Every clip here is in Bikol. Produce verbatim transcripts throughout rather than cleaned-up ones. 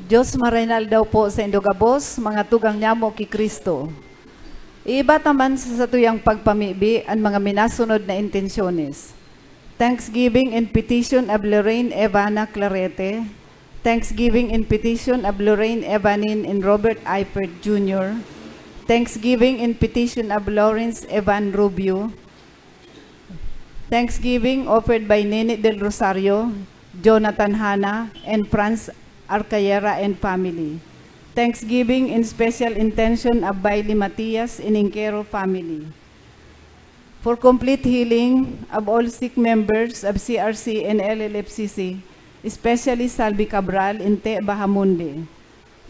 Diyos maraynal daw po sa indo gabos, mga tugang nyamo ki Cristo. Iiba ta man sa satuyang pagpamibi an mga minasunod na intensyones. Thanksgiving and petition of Lorraine Evana Clarete. Thanksgiving and petition of Lorraine Evanin and Robert Eifert Junior. Thanksgiving and petition of Lawrence Evan Rubio. Thanksgiving offered by Nene Del Rosario, Jonathan Hanna, and Franz Arcayera and family. Thanksgiving in special intention of Bailey Matias and Inquero family. For complete healing of all sick members of C R C and L L F C C, especially Salvi Cabral and Te Bahamonde.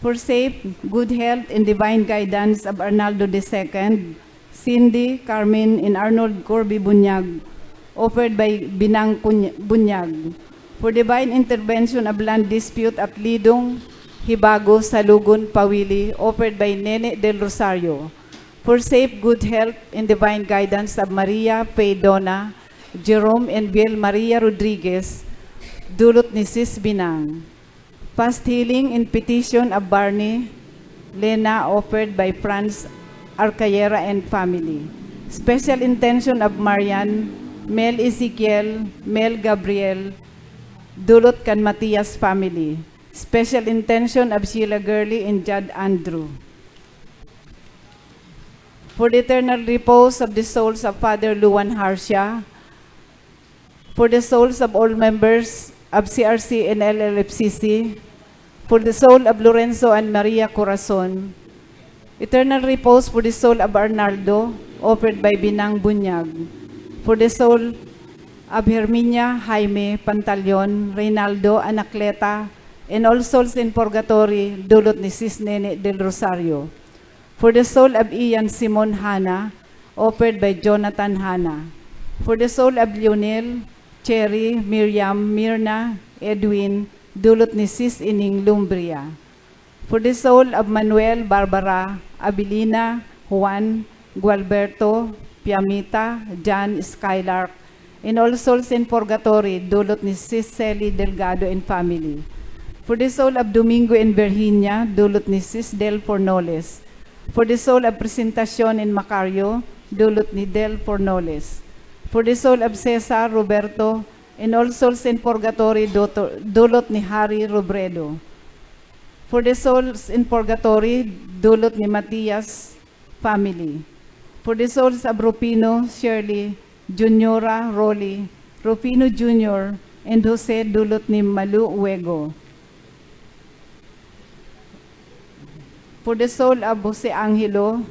For safe, good health, and divine guidance of Arnaldo the second, Cindy, Carmen, and Arnold Corby Bunyag, offered by Binang Kuny-, Bunyag. For divine intervention of land dispute at Lidong, Hibago, Salugon, Pawili, offered by Nene Del Rosario. For safe, good health, and divine guidance of Maria, Faye, Donna, Jerome, and Biel Maria Rodriguez, dulot ni Sis Binang. Fast healing in petition of Barney, Lena, offered by Franz Arcayera and family. Special intention of Marian, Mel Ezekiel, Mel Gabriel, dulot kan Matias family. Special intention of Sheila Gurley and Judd Andrew. For the eternal repose of the souls of Father Luan Harcia, for the souls of all members of C R C and L L F C C, for the soul of Lorenzo and Maria Corazon, eternal repose for the soul of Arnaldo, offered by Binang Bunyag, for the soul of Herminia, Jaime, Pantaleon, Reynaldo, Anacleta, and all souls in purgatory, dulot ni Sis Nene del Rosario. For the soul of Ian Simon Hana, offered by Jonathan Hana. For the soul of Lionel, Cherry, Miriam, Mirna, Edwin, dulot ni Sis Ining Lumbria. For the soul of Manuel, Barbara, Abilina, Juan, Gualberto, Piamita, Jan, Skylark, in all souls in purgatory, dulot ni Sis Cely Delgado and family. For the soul of Domingo and Virginia, dulot ni Sis Del Fornoles. For the soul of Presentacion and Macario, dulot ni Del Fornoles. For the soul of Cesar Roberto, in all souls in purgatory, doto-, dulot ni Harry Robredo. For the souls in purgatory, dulot ni Matias family. For the souls of Rufino, Shirley, Juniora, Rolly, Rufino Junior, and Jose, dulot ni Malu Uego. For the soul of Jose Angelo,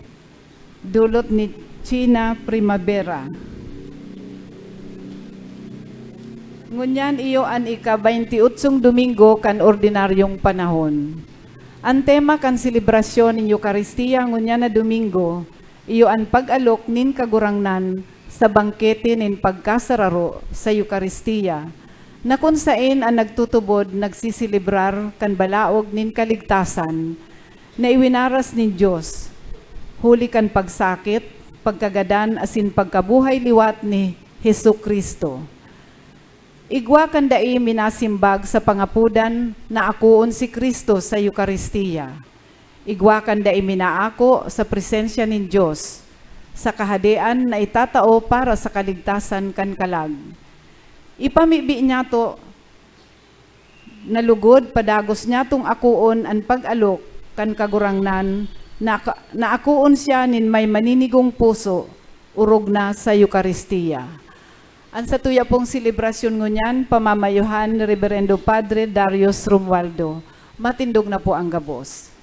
dulot ni China Primavera. Ngunyan iyo an ika-baynti-otsong Domingo kan ordinaryong panahon. An tema kan selebrasyon nin Eukaristia ngunyan na Domingo iyo an pag-alok nin Kagurangnan sa bangkete nin pagkasararo sa Eukaristia, na kun saen an nagtutubod nagseselebrar kan balaog nin kaligtasan na iwinaras nin Dios, huli kan pagsakit, pagkagadan asin pagkabuhay liwat ni Jesu-Cristo. Igwa kan dai minasimbag sa pangapodan na akoon si Cristo sa Eukaristia. Igwa kan dai minaako sa presensya nin Dios, sa Kahadean na itatao para sa kaligtasan kan kalag. Ipamibi niyato na lugod padagos niyatong akoon an pag-alok kan Kagurangnan, na, na akoon siya nin may maninigong puso, orog na sa Eukaristia. An satuya pong selebrasyon ngunyan, pamamayohan ni Reberendo Padre Darius Romualdo. Matindog na po ang gabos.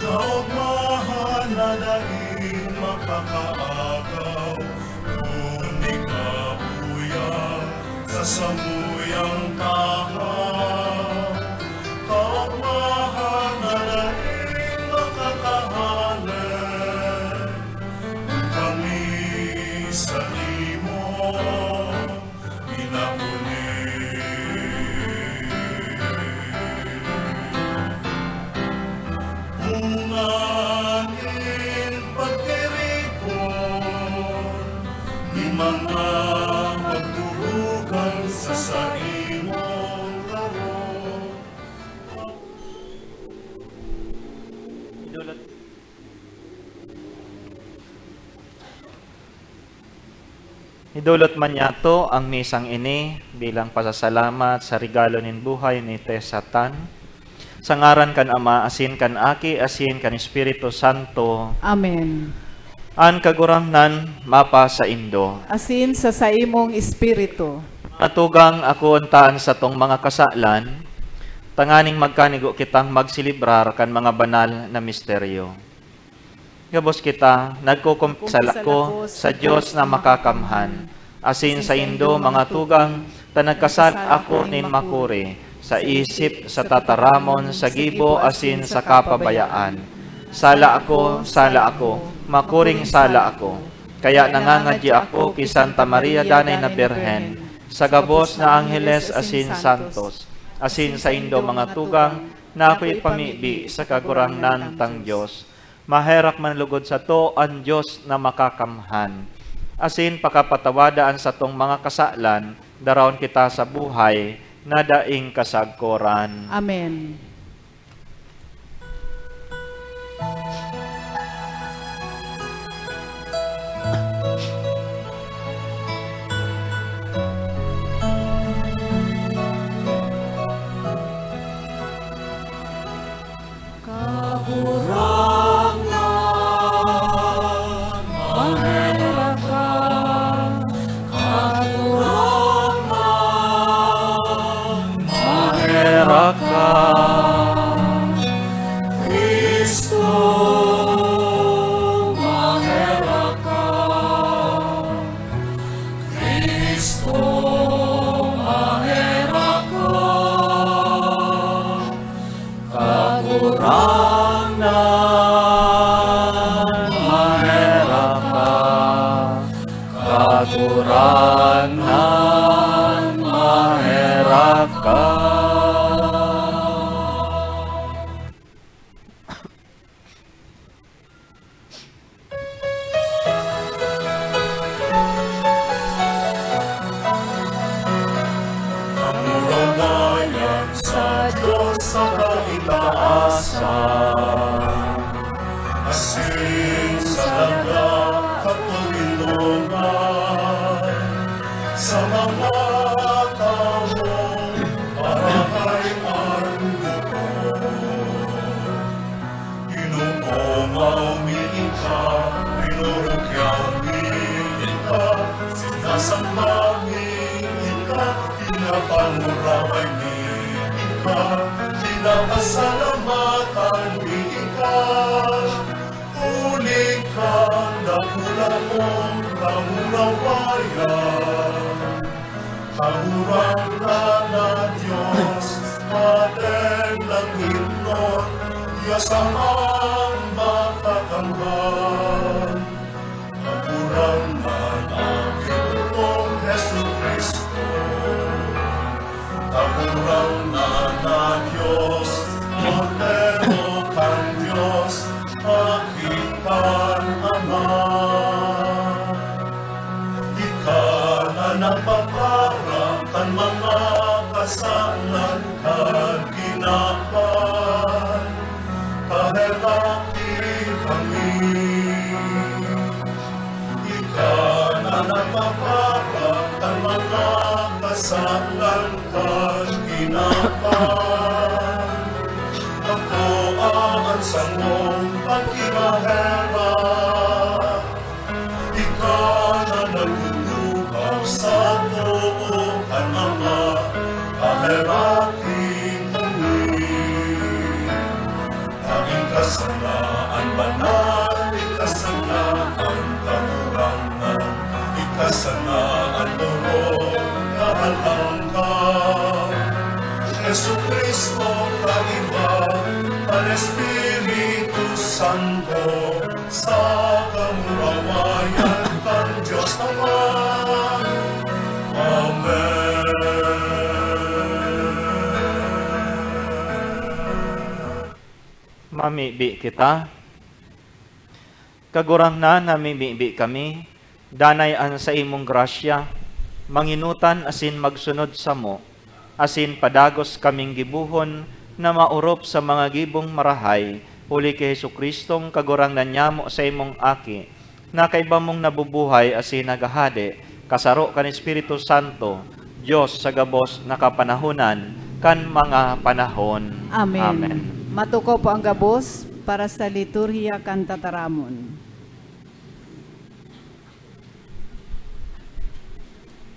Kaogmahan na daing makakaagaw, kundi kabuya sa samuyang tahaw. Kaogmahan na daing makakahalay, kami sa imo. Pinapuli. Mga pagturukan sa saimong harong. Idulot, idulot man niyato ang misang ini bilang pasasalamat sa regalo nin buhay ni Tessa Tan. Sa ngaran kan Ama, asin kan Aki, asin kan Espiritu Santo. Amen. An Kagurangnan mapasaindo. Asin sa saimong espiritu. Mga tugang, akoon ta an satong mga kasalan, tanganing magkanigo kitang magselebrar kan mga banal na misteryo. Gabos kita, nagkukumpisal ako sa Dios na makakamhan, asin saindo, mga tugang, ta nagkasala ako nin makuri, sa isip, sa tataramon, sa gibo, asin sa kapabayaan. Sala ako, sala ako, makuring sala ako. Kaya nangangadyi ako ki Santa Maria Danay na Birhen, sa gabos na angheles asin santos, asin saindo, mga tugang, na ako ipamibi sa Kagurangnan tang Dios. Maherak man lugod sato an Dios na makakamhan, asin pakapatawada an satong mga kasalan, daraon kita sa buhay na daing kasagkoran. Amen. Kagurangnan, maherak ka. Kagurangnan, maherak ka. Cristo, maherak ka. Cristo, maherak ka. Kagurangnan, maherak ka. Kagurangnan, maherak ka. Kamurawayan sa Diyos sa kaitaasan, asin sa daga katoninongan, sa mga tawong parahay an lugod. Ginoo, maumi ika, rinorokyaw mi ika, sinasamba mi ika, pinapanguraway mi ika, pinapasalamatan mi ika. Huli kan dakula mong kamurawayan. Kagurangnan na Dios, Maden nang himnon, Dios Amang makakamhan. Kagurangnan na Ginoo Jesu-Cristo. Kagurangnan na Dios, Kordero kan Dios, Aki kan Ama. Ika na nagpapara kan mga kasalan kan kinaban, paheraki kami. Ika na nagpapara kan mga kasalan kan kinaban, pagkua an samong pagkimaherak. Ika na nagdudukaw sa too kan Ama, paheraki kami. Ika sana an banal, ika sana an kagurangnan, ika sana an orog na halangkaw. Jesu-Cristo, kaiba kan Espiritu Santo, sa kamurawayan kan Dios Ama. Amen. Mamibi kita. Kagurangnan, namimibi kami, Danay an saimong grasya, manginutan asin magsunod samo, asin padagos kaming gibohon na maorop sa mga gibong marahay, huli ki Jesu-Cristong Kagurangnan nyamo, saimong Aki, na kaiba mong nabubuhay asin naghahade, kasaro kan Espiritu Santo, Dios sa gabos na kapanahonan kan mga panahon. Amen. Amen. Matukaw po ang gabos para sa liturhiya kan tataramon.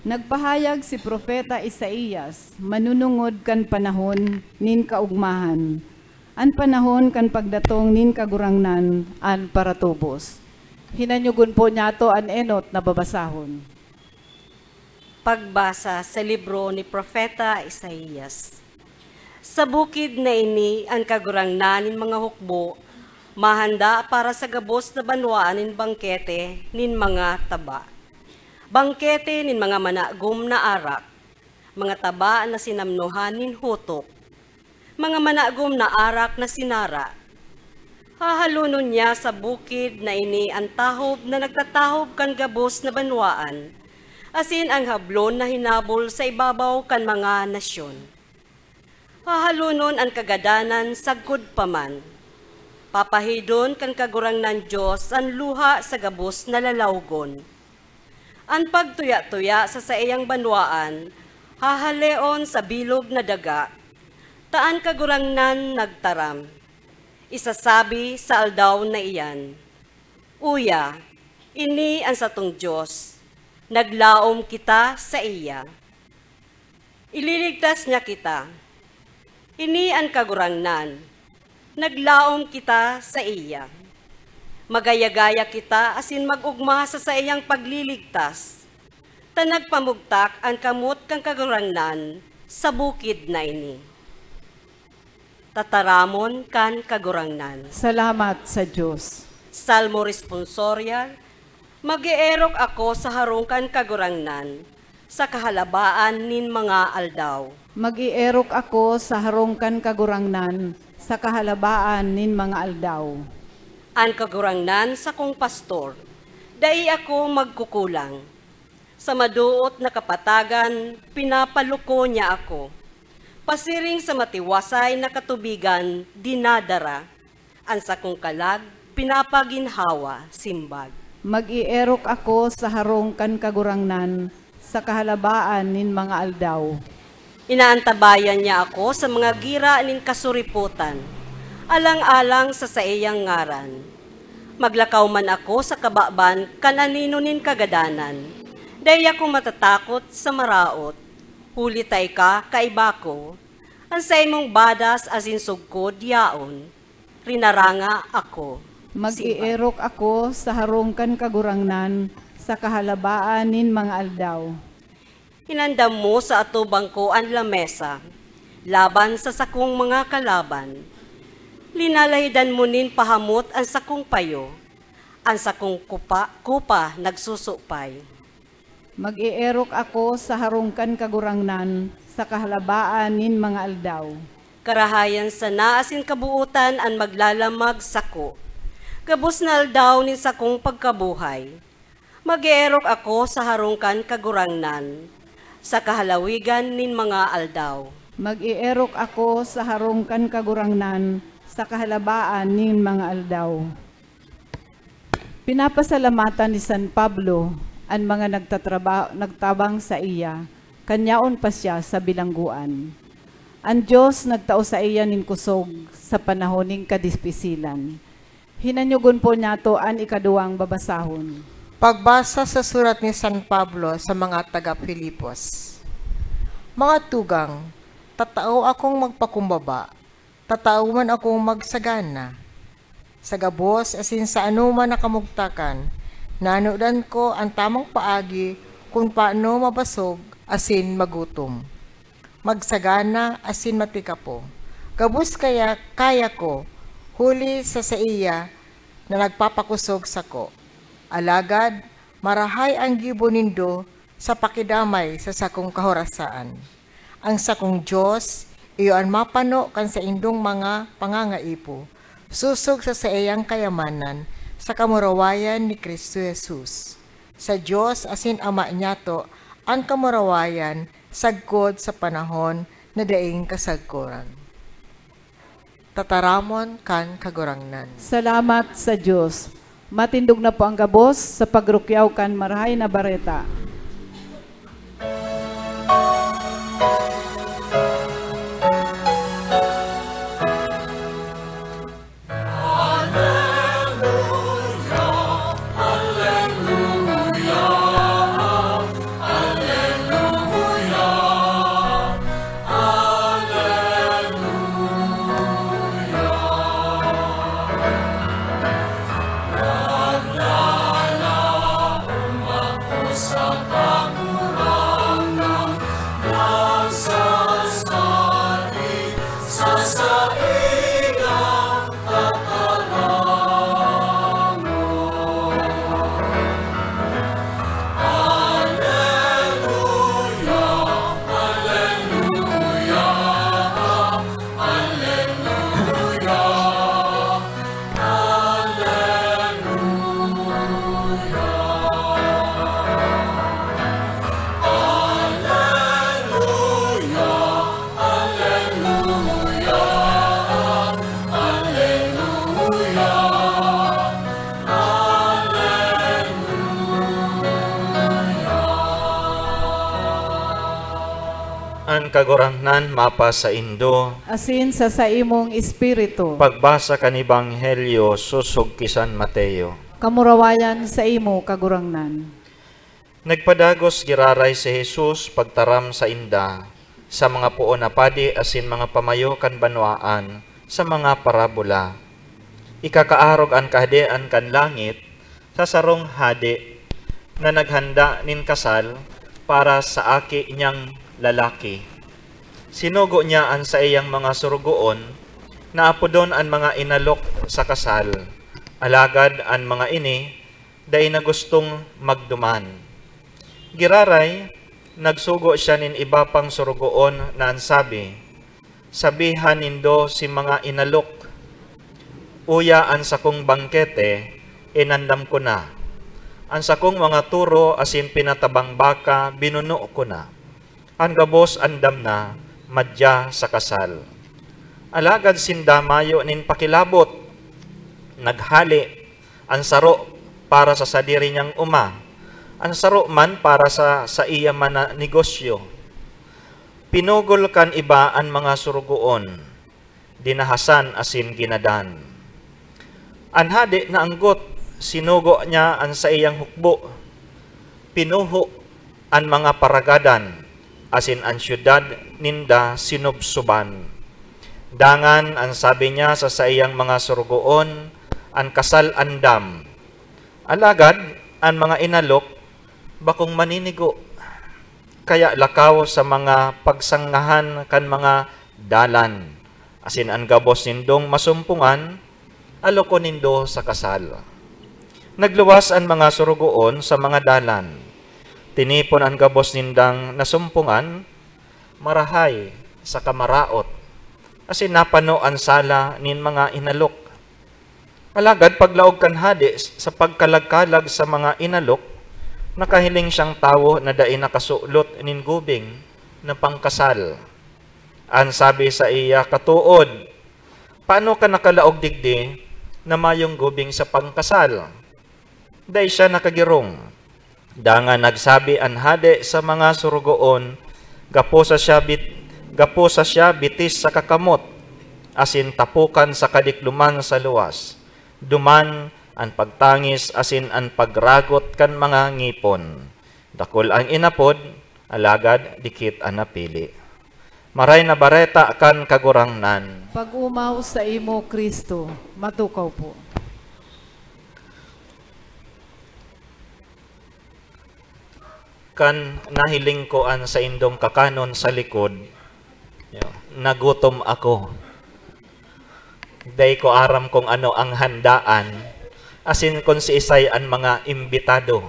Nagpahayag si Propeta Isaias manunungod kan panahon nin kaogmahan, an panahon kan pagdatong nin Kagurangnan an paratubos. Hinanyogon po niyato an enot na babasahon. Pagbasa sa libro ni Propeta Isaias. Sa bukid na ini an Kagurangnan nin mga hukbo mahanda para sa gabos na banwaan nin bangkete nin mga taba, bangkete nin mga managom na arak, mga taba na sinamnohan nin hutok, mga managom na arak na sinara. Hahalonon niya sa bukid na ini an tahob na nagtatahob kan gabos na banwaan, asin an hablon na hinabol sa ibabaw kan mga nasyon. Hahalonon an kagadanan sagkod pa man. Papahidon kan Kagurangnan Dios an luha sa gabos na lalawgon. An pagtuya-tuya sa saiyang banwaan hahaleon sa bilog na daga, ta an Kagurangnan nagtaram. Isasabi sa aldaw na iyan, "Uya, ini an satong Dios, naglaom kita saiya. Ililigtas niya kita. Ini an Kagurangnan, naglaom kita saiya. Magaya-gaya kita asin mag-ogma sa saiyang pagliligtas, ta nagpamugtak an kamot kan Kagurangnan sa bukid na ini." Tataramon kan Kagurangnan. Salamat sa Dios. Salmo Responsorial. Mag-eerok ako sa harong kan Kagurangnan sa kahalabaan nin mga aldaw. Mag-eerok ako sa harong kan Kagurangnan sa kahalabaan nin mga aldaw. An Kagurangnan sakong pastor, dai ako magkukulang. Sa madoot na kapatagan, pinapaluko niya ako. Pasiring sa matiwasay na katubigan, dinadara. An sakong kalag, pinapaginhawa, simbag. Mag-eerok ako sa harong kan Kagurangnan sa kahalabaan nin mga aldaw. Inaantabayan niya ako sa mga gira nin kasuripotan, alang-alang sa saiyang ngaran. Maglakaw man ako sa kababan kan anino nin kagadanan, dai ako matatakot sa maraot, huli ta ika kaiba ko. An saimong badas asin sugkod yaon, rinaranga ako. Mag-eerok ako sa harong kan Kagurangnan sa kahalabaan nin mga aldaw. Inandam mo sa atubang ko an lamesa laban sa sakong mga kalaban. Linalahidan mo nin pahamot an sakong payo, an sakong kupa, kupa nagsusupay. Mag-eerok ako sa harong kan Kagurangnan sa kahalabaan nin mga aldaw. Karahayan sana asin kabootan an maglalamag sako, gabos na aldaw nin sakong pagkabuhay. Mag-eerok ako sa harong kan Kagurangnan sa kahalawigan nin mga aldaw. Mag-eerok ako sa harong kan Kagurangnan sa kahalabaan nin mga aldaw. Pinapasalamatan ni San Pablo an mga nagtatraba-, nagtabang saiya kan yaon pa siya sa bilanggoan. An Dios nagtao saiya nin kosog sa panahon nin kadisipisilan. Hinanyogon po niyato an ikaduwang babasahon. Pagbasa sa surat ni San Pablo sa mga taga Filipos. Mga tugang, tatao akong magpakumbaba, tatao man akong magsagana. Sa gabos asin sa anoman na kamugtakan, nanodan ko an tamang paagi kun paano mabasog asin magutom, magsagana asin matikapo. Gabos kaya kaya ko, huli sa saiya na nagpapakosog sako. Alagad marahay ang gibo nindo sa pakidamay sa sakong kahorasaan. Ang sakong Dios iyo an mapano kan saindong mga pangangaipo, sosog sa saiyang kayamanan sa kamurawayan ni Cristo Jesus. Sa Dios asin Ama niyato an kamurawayan sagkod sa panahon na daing kasagkoran. Tataramon kan Kagurangnan. Salamat sa Dios. Matindog na po ang gabos sa pagrukyaw kan Marahay na Bareta. An Kagurangnan mapasaindo. Asin sa saimong espiritu. Pagbasa kan Ebanghelyo sosog ki San Mateo. Kamurawayan saimo, Kagurangnan. Nagpadagos giraray si Jesus pagtaram sainda sa mga poon na padi asin mga pamayo kan banwaan sa mga parabola. Ikakaarog an Kahadean kan langit sa sarong hade na naghanda nin kasal para sa aki niyang lalaki. Sinugo niya an saiyang mga sorogoon na apodon an mga inalok sa kasal, alagad an mga ini dai na gustong magduman. Giraray, nagsugo siya nin iba pang sorogoon na an sabi, "Sabihan nindo si mga inalok, 'Uya, an sakong bangkete, inandam ko na. An sakong mga toro asin pinatabang baka, binuno ko na. An gabos andam na, madya sa kasal.'" Alagad sinda mayo nin pakilabot. Naghale, an saro para sa sadiri niyang oma, an saro man para sa saiya man na negosyo. Pinugol kan iba an mga sorogoon, dinahasan asin ginadan. An hade naanggot, sinugo niya an saiyang hukbo, pinuho an mga paragadan, asin an syudad ninda sinubsoban. Dangan an sabi niya sa saiyang mga sorogoon, "An kasal andam, alagad an mga inalok bakong maninigo. Kaya lakaw sa mga pagsangahan kan mga dalan, asin an gabos nindong masumpongan, alokon nindo sa kasal." Nagluwas an mga sorogoon sa mga dalan. Tinipon an gabos nindang nasumpongan, marahay saka maraot, asin napano an sala nin mga inalok. Alagad paglaog kan hade sa pagkalag-kalag sa mga inalok, nakahiling siyang tawo na dai nakasulot nin gubing na pangkasal. An sabi saiya, "Katood, paano ka nakalaog digdi na mayong gubing sa pangkasal?" Dai siya nakagirong. Dangan nagsabi an hade sa mga sorogoon, "Gapo sa siya bit-, gapo sa siya bitis sa kakamot, asin tapokan sa kadikloman sa luwas. Duman an pagtangis asin an pagragot kan mga ngipon. Dakul an inapod, alagad dikit an napili." Maray na Bareta kan Kagurangnan. Pag-omaw saimo, Cristo. Matukaw po. Kan nahiling ko an saindong kakanon sa likod, nagutom ako. Dai ko aram kung ano ang handaan, asin kun siisay an mga imbitado.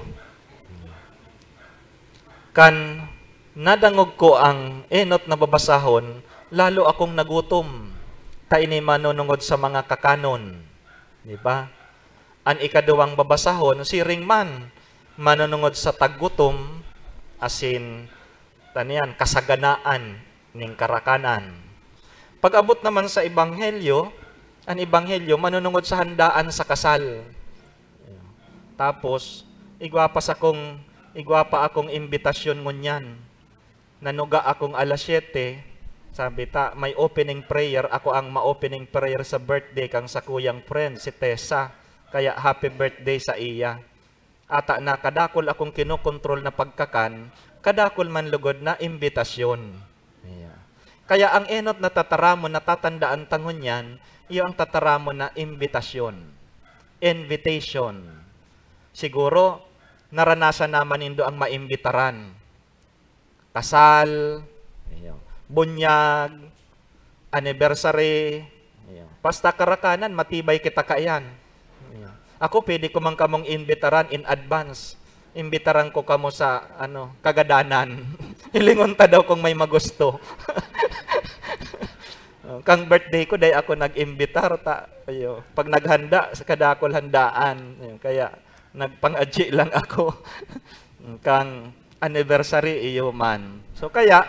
Kan nadangog ko ang enot na babasahon, lalo akong nagutom, ta ini manunungod sa mga kakanon. Di ba? An ikaduwang babasahon, siring man, manunungod sa tagutom, asin, taniyan, kasaganaan ning karakanan. Pag-abot naman sa ebanghelyo, an ebanghelyo manunungod sa handaan sa kasal. Tapos, igwa pa sakong, igwa pa akong imbitasyon ngunyan. Nanuga akong alas siyete, sabi ta, may opening prayer, ako ang ma-opening prayer sa birthday kang sakuyang friend, si Tessa. Kaya happy birthday sa iya. Ata na kadakul akong kinokontrol na pagkakan, kadakul man lugod na imbitasyon. Iya. Kaya ang enot na tataramon na tatandaan ta ngunyan, iyo ang tataramon na imbitasyon. Invitation. Siguro, naranasan naman nindo ang maimbitaran. Kasal, iyo, bunyag, anniversary, iyo. Basta karakanan, matibay kita kaiyan. Iyo. Ako, pwede ko man kamong imbitaran in advance. Imbitaran ko kamo sa, ano, kagadanan. Hilingon ta daw kung may magusto. Oh, kang birthday ko, dai ako nag-imbitar, ta, iyo. Pag naghanda, sa kadakul handaan. Iyo, kaya, nagpang-adyi lang ako. Kang anniversary, iyo man. So, kaya,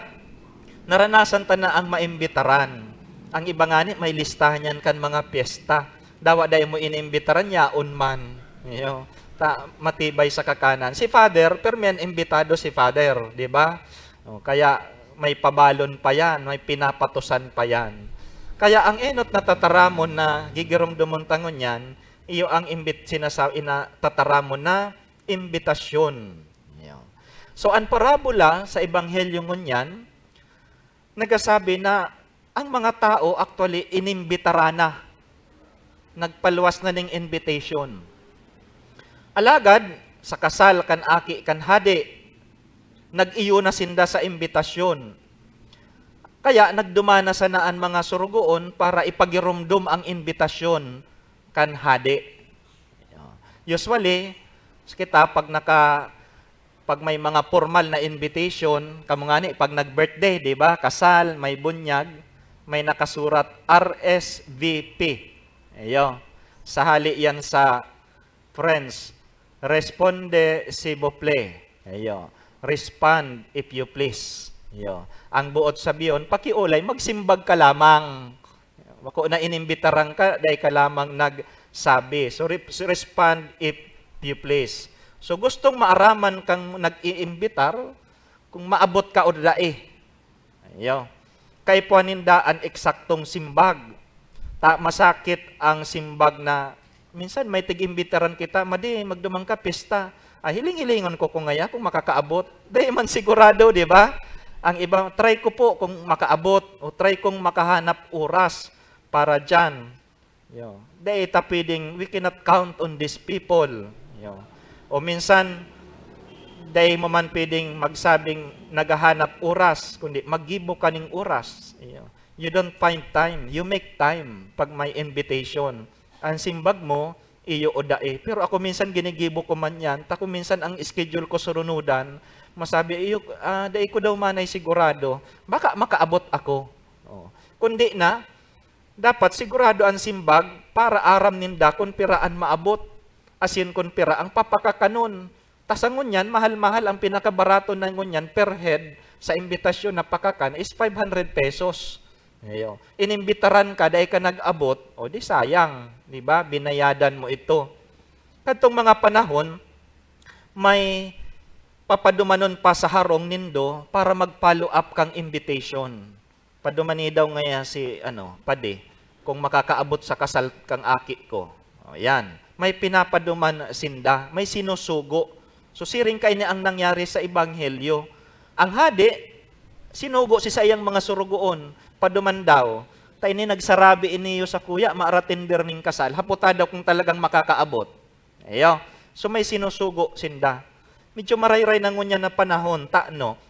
naranasan ta na ang maimbitaran. Ang iba ngani, may listahan yan kan mga piyesta. Dawa dai mo iniimbitaran, yaon man. Iyo. Ta, matibay sa kakanan. Si Father, permi an imbitado si Father, di ba? O, kaya may pabalon pa yan, may pinapatusan pa yan. Kaya ang enot na tataramon na gigiromdomon ta ngunyan, iyo ang imbit-, sinasa-, ina-, tataramon na imbitasyon. Iyo. So, an parabola sa Ebanghelyo ngunyan, nagsasabi na ang mga tao actually inimbitaran na. Nagpaluwas na ning invitation. Alagad, sa kasal kan aki kan hade, nag-iyo na sinda sa imbitasyon. Kaya nagduman na sana an mga sorogoon para ipagiromdom ang imbitasyon kan hade. Usually, kita pag naka-, pag may mga formal na invitation, kamo ngani pag nag-birthday, di ba? Kasal, may bunyag, may nakasurat R S V P. Iyo. Sa hali yan sa French, "Responde, s'il vous plaît." Iyo. "Respond, if you please." Iyo. Ang buot sabihon, pakiolay, magsimbag ka lamang. Bako na inimbitaran ka, dai ka lamang nagsabi. So, re-, so, "Respond, if you please." So, gustong maaraman kang nag-iimbitar kung maabot ka o dai. Iyo. Kaipuhan ninda an eksaktong simbag. Ta-, masakit ang simbag na minsan may tig-imbitaran kita, "Madi, magduman ka, pista." Ah, hiling-hilingon ko kung ngaya kung makakaabot. Dai man sigurado, di ba? Ang iba, "Try ko po kung makaabot," o, "Try kong makahanap oras para diyan." Yo. Dai ta pwedeng, we cannot count on these people. Yo. O minsan, dai mo man pwedeng magsabing naghahanap oras, kundi maggibo ka ning oras. Yo. You don't find time. You make time pag may invitation. Ang simbag mo, iyo o dai. Pero ako minsan ginigibo ko man yan. Ta kung minsan ang schedule ko surunudan, masabi, "Iyo, ah, dai ko daw manay sigurado. Baka makaabot ako." Oh. Kundi na, dapat sigurado an simbag para aram ninda kun pira an maabot, asin kun pira ang papakakanon. Ta sa ngunyan, mahal-mahal, ang pinakabarato na ngunyan per head sa imbitasyon na pakakan is five hundred pesos. Iyo. Inimbitaran ka, dai ka nag-abot, o di sayang, di ba? Binayadan mo ito. Kadtong mga panahon, may papadumanon pa sa harong nindo para mag-follow up kang invitation. Padumani daw ngaya si, ano, padi, kung makakaabot sa kasal kang aki ko. O, yan. May pinapaduman sinda, may sinusugo. So, siring kaini ang nangyari sa ebanghelyo. Ang hade, sinugo si saiyang mga surugoon, paduman daw, "Ta ini nagsarabi iniyo sakuya, maaratender ning kasal, hapota daw kung talagang makakaabot." Iyo. So, may sinusugo sinda. Medyo marayray na ngunyan na panahon, ta, no?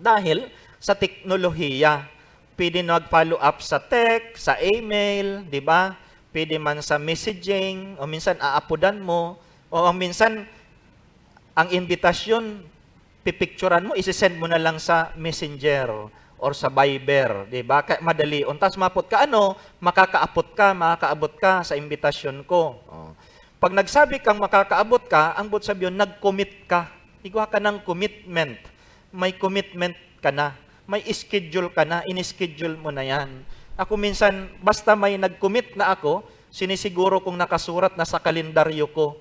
Dahil sa teknolohiya, pwede na mag-follow up sa text, sa email, di ba? Pwede man sa messaging, o minsan aapodan mo, o ang minsan, ang imbitasyon, pipicturan mo, isi-send mo na lang sa Messenger or sa Viber, di ba? Kaya madali. Untas mapot ka, ano, makakaapot ka, makakaabot ka sa imbitasyon ko. Oh. Pag nagsabi kang makakaabot ka, ang boot sabihon, nag-commit ka. Igwa ka ng commitment. May commitment ka na. May schedule ka na. In-schedule mo na yan. Ako minsan, basta may nag-commit na ako, sinisiguro kong nakasurat na sa kalendaryo ko.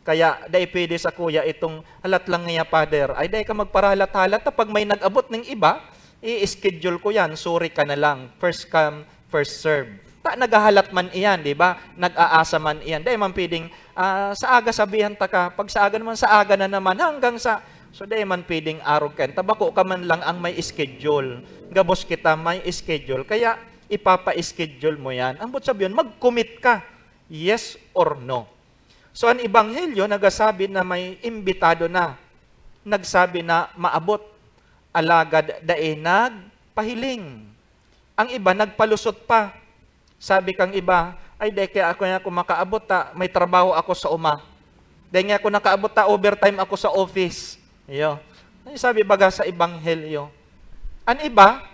Kaya dai pwede sa kuya itong, "Halat lang niya, Father." Ay, dai ka magparahalat-halat. Pag may nag-abot ng iba, i-schedule ko yan. Sorry ka na lang. First come, first serve. Ta, naghahalat man iyan, di ba? Nag-aasa man iyan. Dai man pwedeng, ah, sa aga sabihan ta ka, pag sa aga naman, sa aga na naman, hanggang sa, so dai man pwedeng arog ka. Ta, bako ka man lang ang may schedule. Gabos kita may schedule. Kaya, ipapa-schedule mo yan. Ang boot sabihon, mag-commit ka. Yes or no? So, an ebanghelyo nagasabi na may imbitado na, nagsabi na maabot, alagad dai nagpahiling. Ang iba nagpalusot pa. Sabi kang iba, "Ay, dai kaya ako, ako makaabot ta, may trabaho ako sa uma. Dai nga ako nakaabot ta, overtime ako sa office." Iyo. Ano sabi baga sa ebanghelyo? An iba,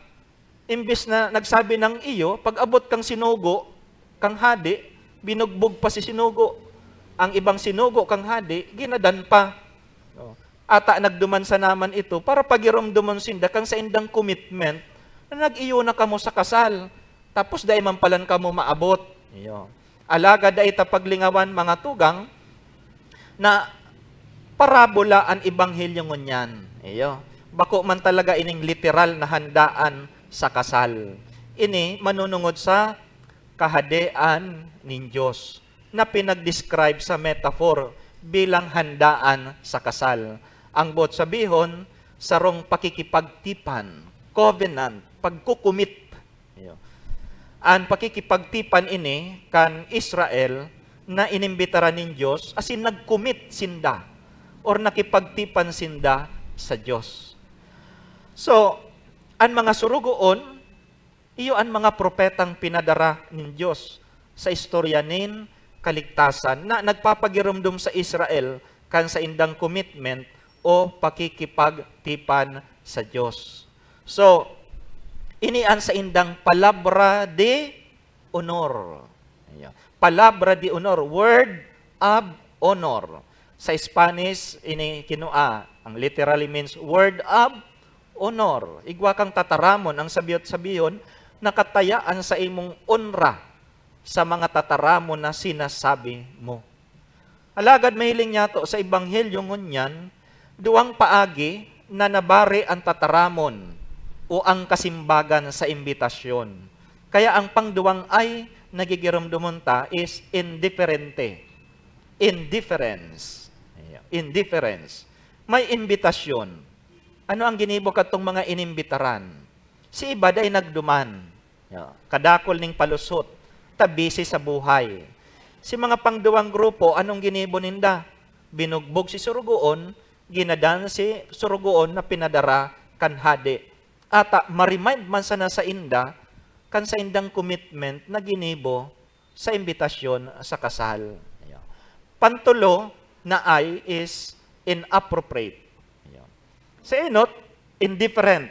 imbis na nagsabi ng iyo, pag-abot kang sinugo, kang hadi, binugbog pa si sinugo. Ang ibang sinugo kang hadi, ginadan pa. Oh. Ata nagduman sa naman ito para pagiromdomon sinda kang saindang commitment na nag-iyo na kamo sa kasal. Tapos dai man palan kamo maabot. Iyo. Alagad dai ta paglingawan, mga tugang, na parabola an ebanghelyo ngunyan. Iyo. Bako man talaga ining literal na handaan sa kasal. Ini manunungod sa Kahadean nin Dios na pinag-describe sa metaphor bilang handaan sa kasal. Ang boot sabihon, sarong pakikipagtipan, covenant, pagkukumit. Iyo. An pakikipagtipan ini kan Israel na inimbitaran nin Dios, asin nagkumit sinda or nakipagtipan sinda sa Dios. So, an mga surugoon, iyo an mga propetang pinadara nin Dios sa istorya nin kaligtasan na nagpapagiromdom sa Israel kan saindang commitment o pakikipagtipan sa Dios. So, ini an saindang palabra de honor. Ayan. Palabra de honor, word of honor. Sa Spanish, ini kinua, ang literally means word of honor. Igwa kang tataramon, ang sabihot-sabihon, nakataya an sa imong onra sa mga tataramon na sinasabi mo. Alagad mahiling niyato sa Ebanghelyo ngunyan, duwang paagi na nabari an tataramon o ang kasimbagan sa imbitasyon. Kaya ang pangduwang ay nagigiromdomon ta is indiferente. Indifference. Ayan. Indifference. May imbitasyon. Ano ang ginibo kadtong mga inimbitaran? Si iba dai nagduman. Ya, kadakul ning palusot, ta busy sa buhay. Si mga pangduwang grupo, anong ginibo ninda? Binugbog si surugoon, ginadan si surugoon na pinadara kan hade. Ata, ma-remind man sana sainda kan saindang commitment na ginibo sa imbitasyon sa kasal. Ayan. Pantulo na ay is inappropriate. Ayan. Sa enot, indifferent.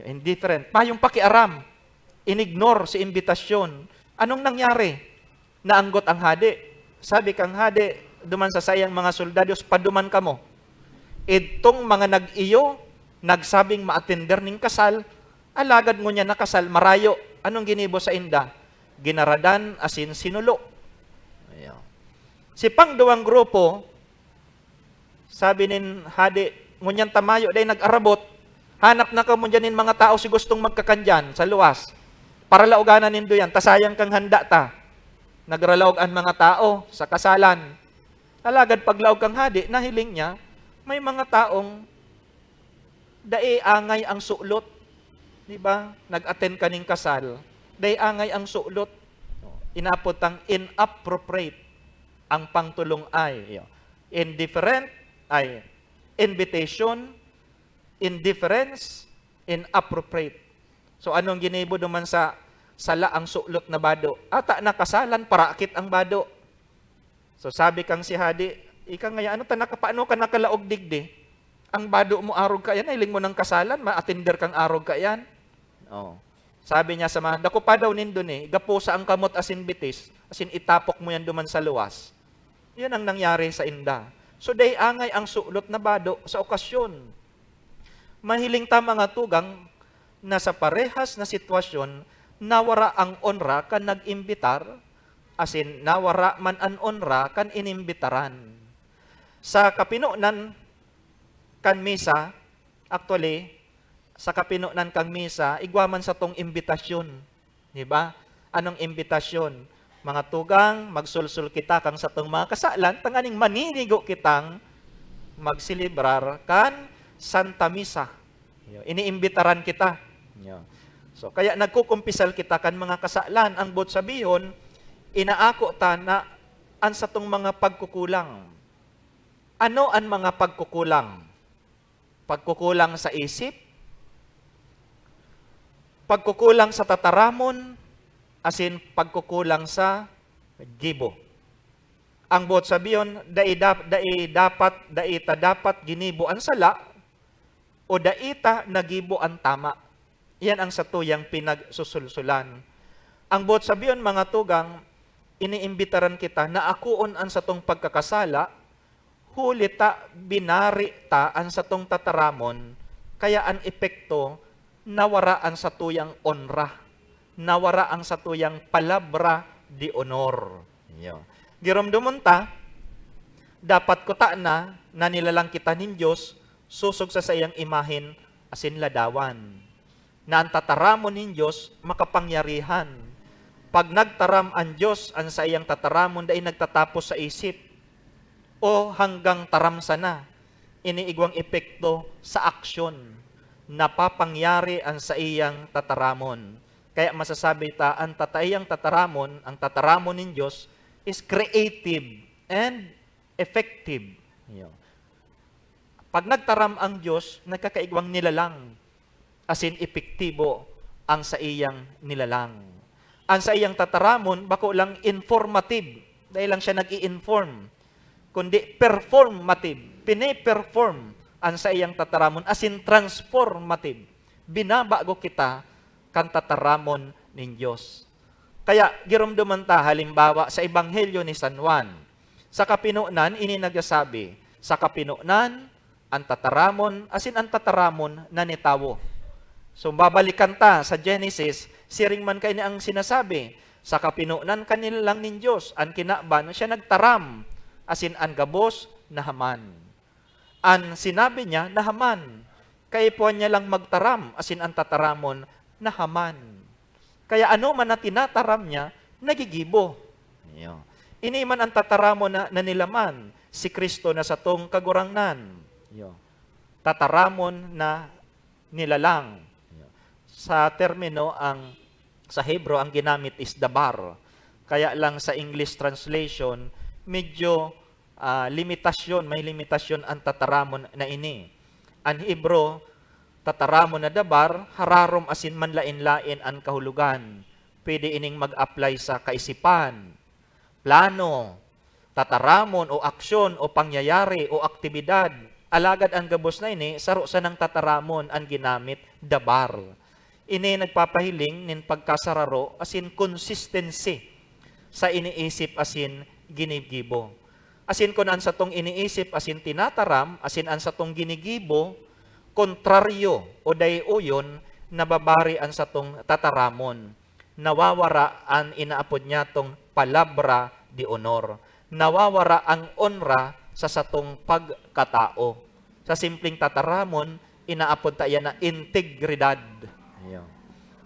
Indifferent. Mayong pakiaram. Inignore si imbitasyon. Anong nangyari? Naanggot ang hade. Sabi kang hade, duman sa saiyang mga soldados, "Paduman kamo. Idtong mga nag-iyo, nagsabing maatender ning kasal, alagad ngunyan nakasal, marayo." Anong ginibo sainda? Ginaradan asin sinulo. Ayan. Si pangduwang grupo, sabi nin hade, "Ngunyan ta mayo dai nag-arabot. Hanap na kamo diyan nin mga tao si gustong magkakan diyan sa luwas. Paralaogan na nindo yan, ta sayang kang handa ta." Nagralaog an mga tao sa kasalan. Alagad paglaog kang hade, nahiling niya, may mga taong dai angay ang sulot. Di ba? Nag-attend ka ning kasal, dai angay ang sulot. Inapod tang inappropriate ang pangtulong ay. Iyo. Indifferent ay invitation, indifference, inappropriate. So, anong ginibo duman sa sala ang sulot na bado? Ata nakasalan, parakit ang bado. So, sabi kang si hade, "Ika ngaya, ano ta naka-, paano ka nakalaog digdi? Ang bado mo arog kaiyan, nahiling mo nang kasalan, ma-attender kang arog kaiyan." Oh. Sabi niya sa mga, "Dakopha daw nindo ni, gapusa ang kamot asin bitis, asin itapok mo yan duman sa luwas." Yan ang nangyari sa inda. So, dai angay ang sulot na bado sa okasyon. Mahiling ta, mga tugang, na sa parehas na sitwasyon, nawara ang onra kan nag-imbitar, asin nawara man an onra kan inimbitaran. Sa kapinonan kan misa, actually, sa kapinonan kan misa, igwa man satong imbitasyon. Di ba? Anong imbitasyon? Mga tugang, magsulsol kita kan satong mga kasalan, tanganing maninigo kitang magselebrar kan Santa Misa. Yo, iniimbitaran kita. Yo. So, kaya nagkukumpisal kita kan mga kasalan. Ang boot sabihon, inaako ta na an satong mga pagkukulang. Ano an mga pagkukulang? Pagkukulang sa isip, pagkukulang sa tataramon, asin pagkukulang sa gibo. Ang boot sabihon, dai dap-, dai dapat, dai ta dapat ginibo an sala, o dai ta nagibo an tama. Iyan ang satuyang pinagsusulsulan. Ang boot sabihon, mga tugang, iniimbitaran kita na akoon an satong pagkakasala, huli ta binari ta an satong tataramon, kaya an epekto, nawara an satuyang onra, nawara ang satuyang palabra de honor. Yo. Giromdomon ta, dapat kutana na nilalang kita nin Dios sosog sa saiyang imahen asin ladawan, na an tataramon nin Dios makapangyarihan. Pag nagtaram an Dios, an saiyang tataramon dai nagtatapos sa isip o hanggang taram sana. Ini igwang epekto sa aksyon. Napapangyari an saiyang tataramon. Kaya masasabi ta, an tataiyang tataramon, ang tataramon nin Dios, is creative and effective. Yo. Pag nagtaram ang Dios, nagkakaigwang nilalang, asin epektibo ang saiyang nilalang. Ang saiyang tataramon, bako lang informative, dai lang siya nag-i-inform, kundi performative, pine-perform an saiyang tataramon, asin transformative. Binabago kita kan tataramon nin Dios. Kaya, giromdoman ta, halimbawa, sa Ebanghelyo ni San Juan. Sa kapinonan, ini nagsasabi, sa kapinonan, an tataramon, asin an tataramon na ni tawo. So, babalikan ta sa Genesis, siring man kaini ang sinasabi, sa kapinonan kan nilalang nin Dios, an kinaban, siya nagtaram, asin an gabos, nahaman. An sinabi niya, nahaman. Kaipuhan niya lang magtaram, asin an tataramon, nahaman. Kaya ano man na tinataram niya, nagigibo. Iyo. Ini man an tataramon na, na nilaman, si Cristo na satong Kagurangnan. Iyo. Tataramon na nilalang. Iyo. Sa termino, ang sa Hebro, ang ginamit is dabar. Kaya lang sa English translation, medyo, ah, limitasyon, may limitasyon ang tataramon na ini. An Hebro, tataramon na dabar, hararom asin manlaen-laen an kahulogan. Pwede ining mag-apply sa kaisipan, plano, tataramon o aksyon o pangyayari o aktibidad. Alagad an gabos na ini, saro sanang tataramon an ginamit, dabar. Ini nagpapahiling nin pagkasararo asin consistency sa iniisip asin ginigibo. Asin kun an satong iniisip asin tinataram asin an satong ginigibo kontraryo o dai-uyon, nababari an satong tataramon. Nawawara an inaapod nyatong palabra de honor. Nawawara ang onra sa satong pagkatao. Sa simpleng tataramon, inaapod ta iyan na integridad. Iyo.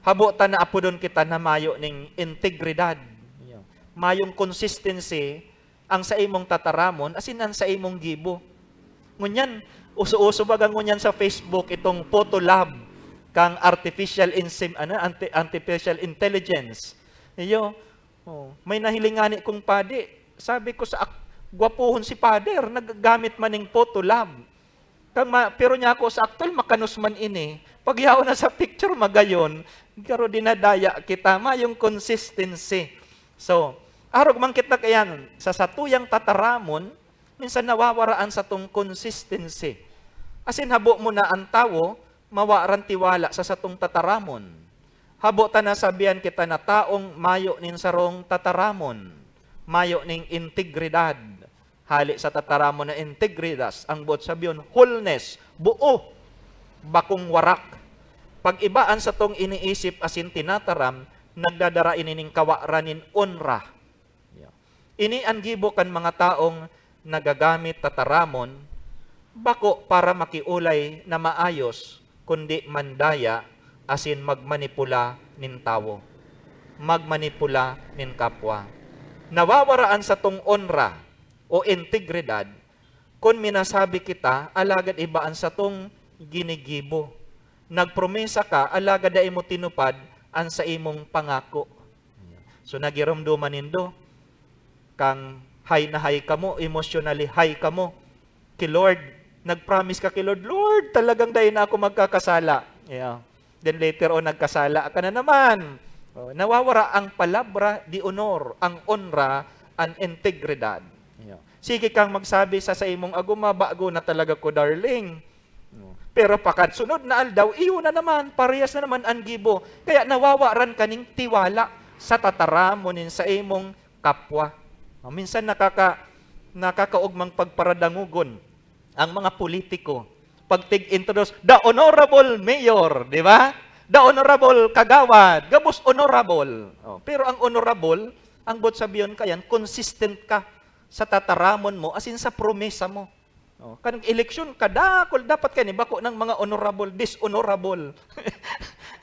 Habo ta na apodon kita na mayo ning integridad. Iyo. Mayong consistency ang saimong tataramon asin an saimong gibo. Ngunyan, uso-uso baga ngunyan sa Facebook itong photo lab kan artificial insem-, ano, anti-, artificial intelligence. Iyo, oh, may nahiling ngani kong padi. Sabi ko sa ak-, gwapohon si Father, naggamit man ning photo lab. Kan ma-, pero niya ako sa aktuwal, makanos man ini. Pagyaon na sa picture, magayon. Garo dinadaya kita, mayong consistency. So, arog man kita kayan, sa satuyang tataramon, minsan nawawara an satong consistency. Asin habo mo na an tawo, mawaran tiwala sa satong tataramon. Habo ta na sabihan kita na taong mayo nin sarong tataramon, mayo ning integridad, Hali sa tataramon na integridad, ang buot sabihon, wholeness, buo, bakong warak. Pag iba an satong iniisip asin tinataram, nagdadara ini nin kawaran nin onra. Ini an gibo kan mga taong nagagamit tataramon, bako para makiolay na maayos, kundi mandaya asin magmanipula nin tawo, magmanipula nin kapwa. Nawawara an satong onra o integridad kun minasabi kita, alagad iba an satong ginigibo. Nagpromesa ka, alagad dai mo tinupad an saimong pangako. So, nagiromdoman nindo, kan high na high kamo, emotionally high kamo, ki Lord, nag-promise ka ki Lord, "Lord, talagang dai na ako magkakasala." Yeah. Then later on, nagkasala ka na naman. Oh, nawawara ang palabra de honor, ang onra, ang integridad. Yeah. Sige kang magsabi sa, sa imong aguma, "Bago na talaga ko, darling." Oh. Pero pakadsunod na aldaw, iyo na naman, parehas na naman ang gibo. Kaya nawawaran ka ning tiwala sa tataramon nin sa imong kapwa. Oh, minsan nakaka-, nakakaugmang pagparadangogon ang mga politiko. Pag tig-introduce, "The Honorable Mayor," di ba? "The Honorable Kagawad," gabos honorable. Oh, pero ang honorable, ang buot sabihon kayan, consistent ka sa tataramon mo, asin sa promesa mo. Oh, kan eleksyon, kadakol, dapat kaini bako ng mga honorable, dishonorable.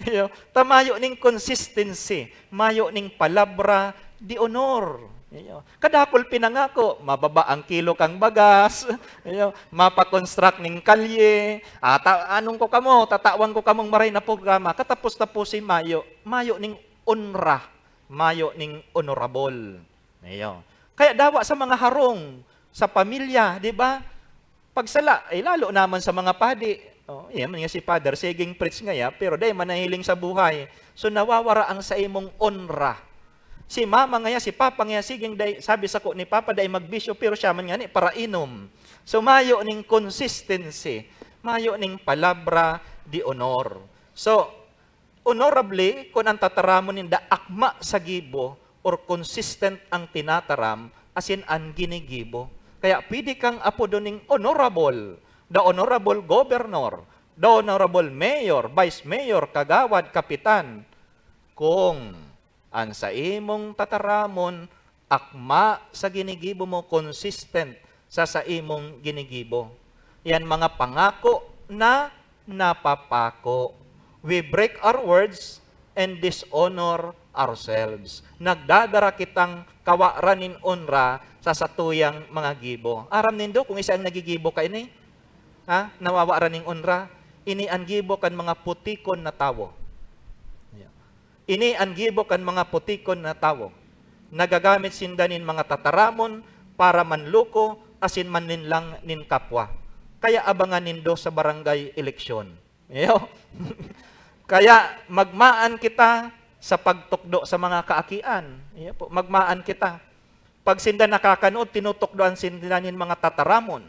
Iyo, ta mayo ning consistency, mayo ning palabra de honor. Iyo, kadakol pinangako, mababa ang kilo kang bagas, iyo, mapakonstruct ning kalye, ata, anong ko kamo, tatawan ko kamong maray na programa, katapos-taposi mayo, mayo ning onra, mayo ning honorable. Iyo. Kaya dawa sa mga harong, sa pamilya, di ba? Pagsala, eh, lalo naman sa mga padi. Oh, yan man nga si Father, siging preach ngaya, pero dai man nahiling sa buhay. So, nawawara ang saimong onra. Si mama ngaya, si papa ngaya, siging dai, sabi sako ni papa, dai magbisyo, pero siya man ngani, parainom. So, mayo ning consistency, mayo ning palabra de honor. So, honorably, kun ang tataramon ninda akma sa gibo or consistent ang tinataram, asin an ginigibo. Kaya pwede kang apodon ning honorable, the honorable governor, the honorable mayor, vice mayor, kagawad, kapitan, kung an saimong tataramon akma sa ginigibo mo, consistent sa saimong ginigibo. Yan mga pangako na napapako. We break our words and dishonor ourselves. Nagdadara kitang kawaran nin onra sa satuyang mga gibo. Aram nindo kung isa ang nagigibo kaini? Ha? Nawawaran nin onra? Ini an gibo kan mga putikon na tawo. Ini an gibo kan mga putikon na tawo. Nagagamit sinda nin mga tataramon para manloko asin manlinlang nin kapwa. Kaya abangan nindo sa barangay eleksyon. Iyo. Kaya magmaan kita sa pagtukdo sa mga kaakian. Iyo po, magmaan kita. Pag sinda nakakanood, tinutukdoan sinda nin mga tataramon.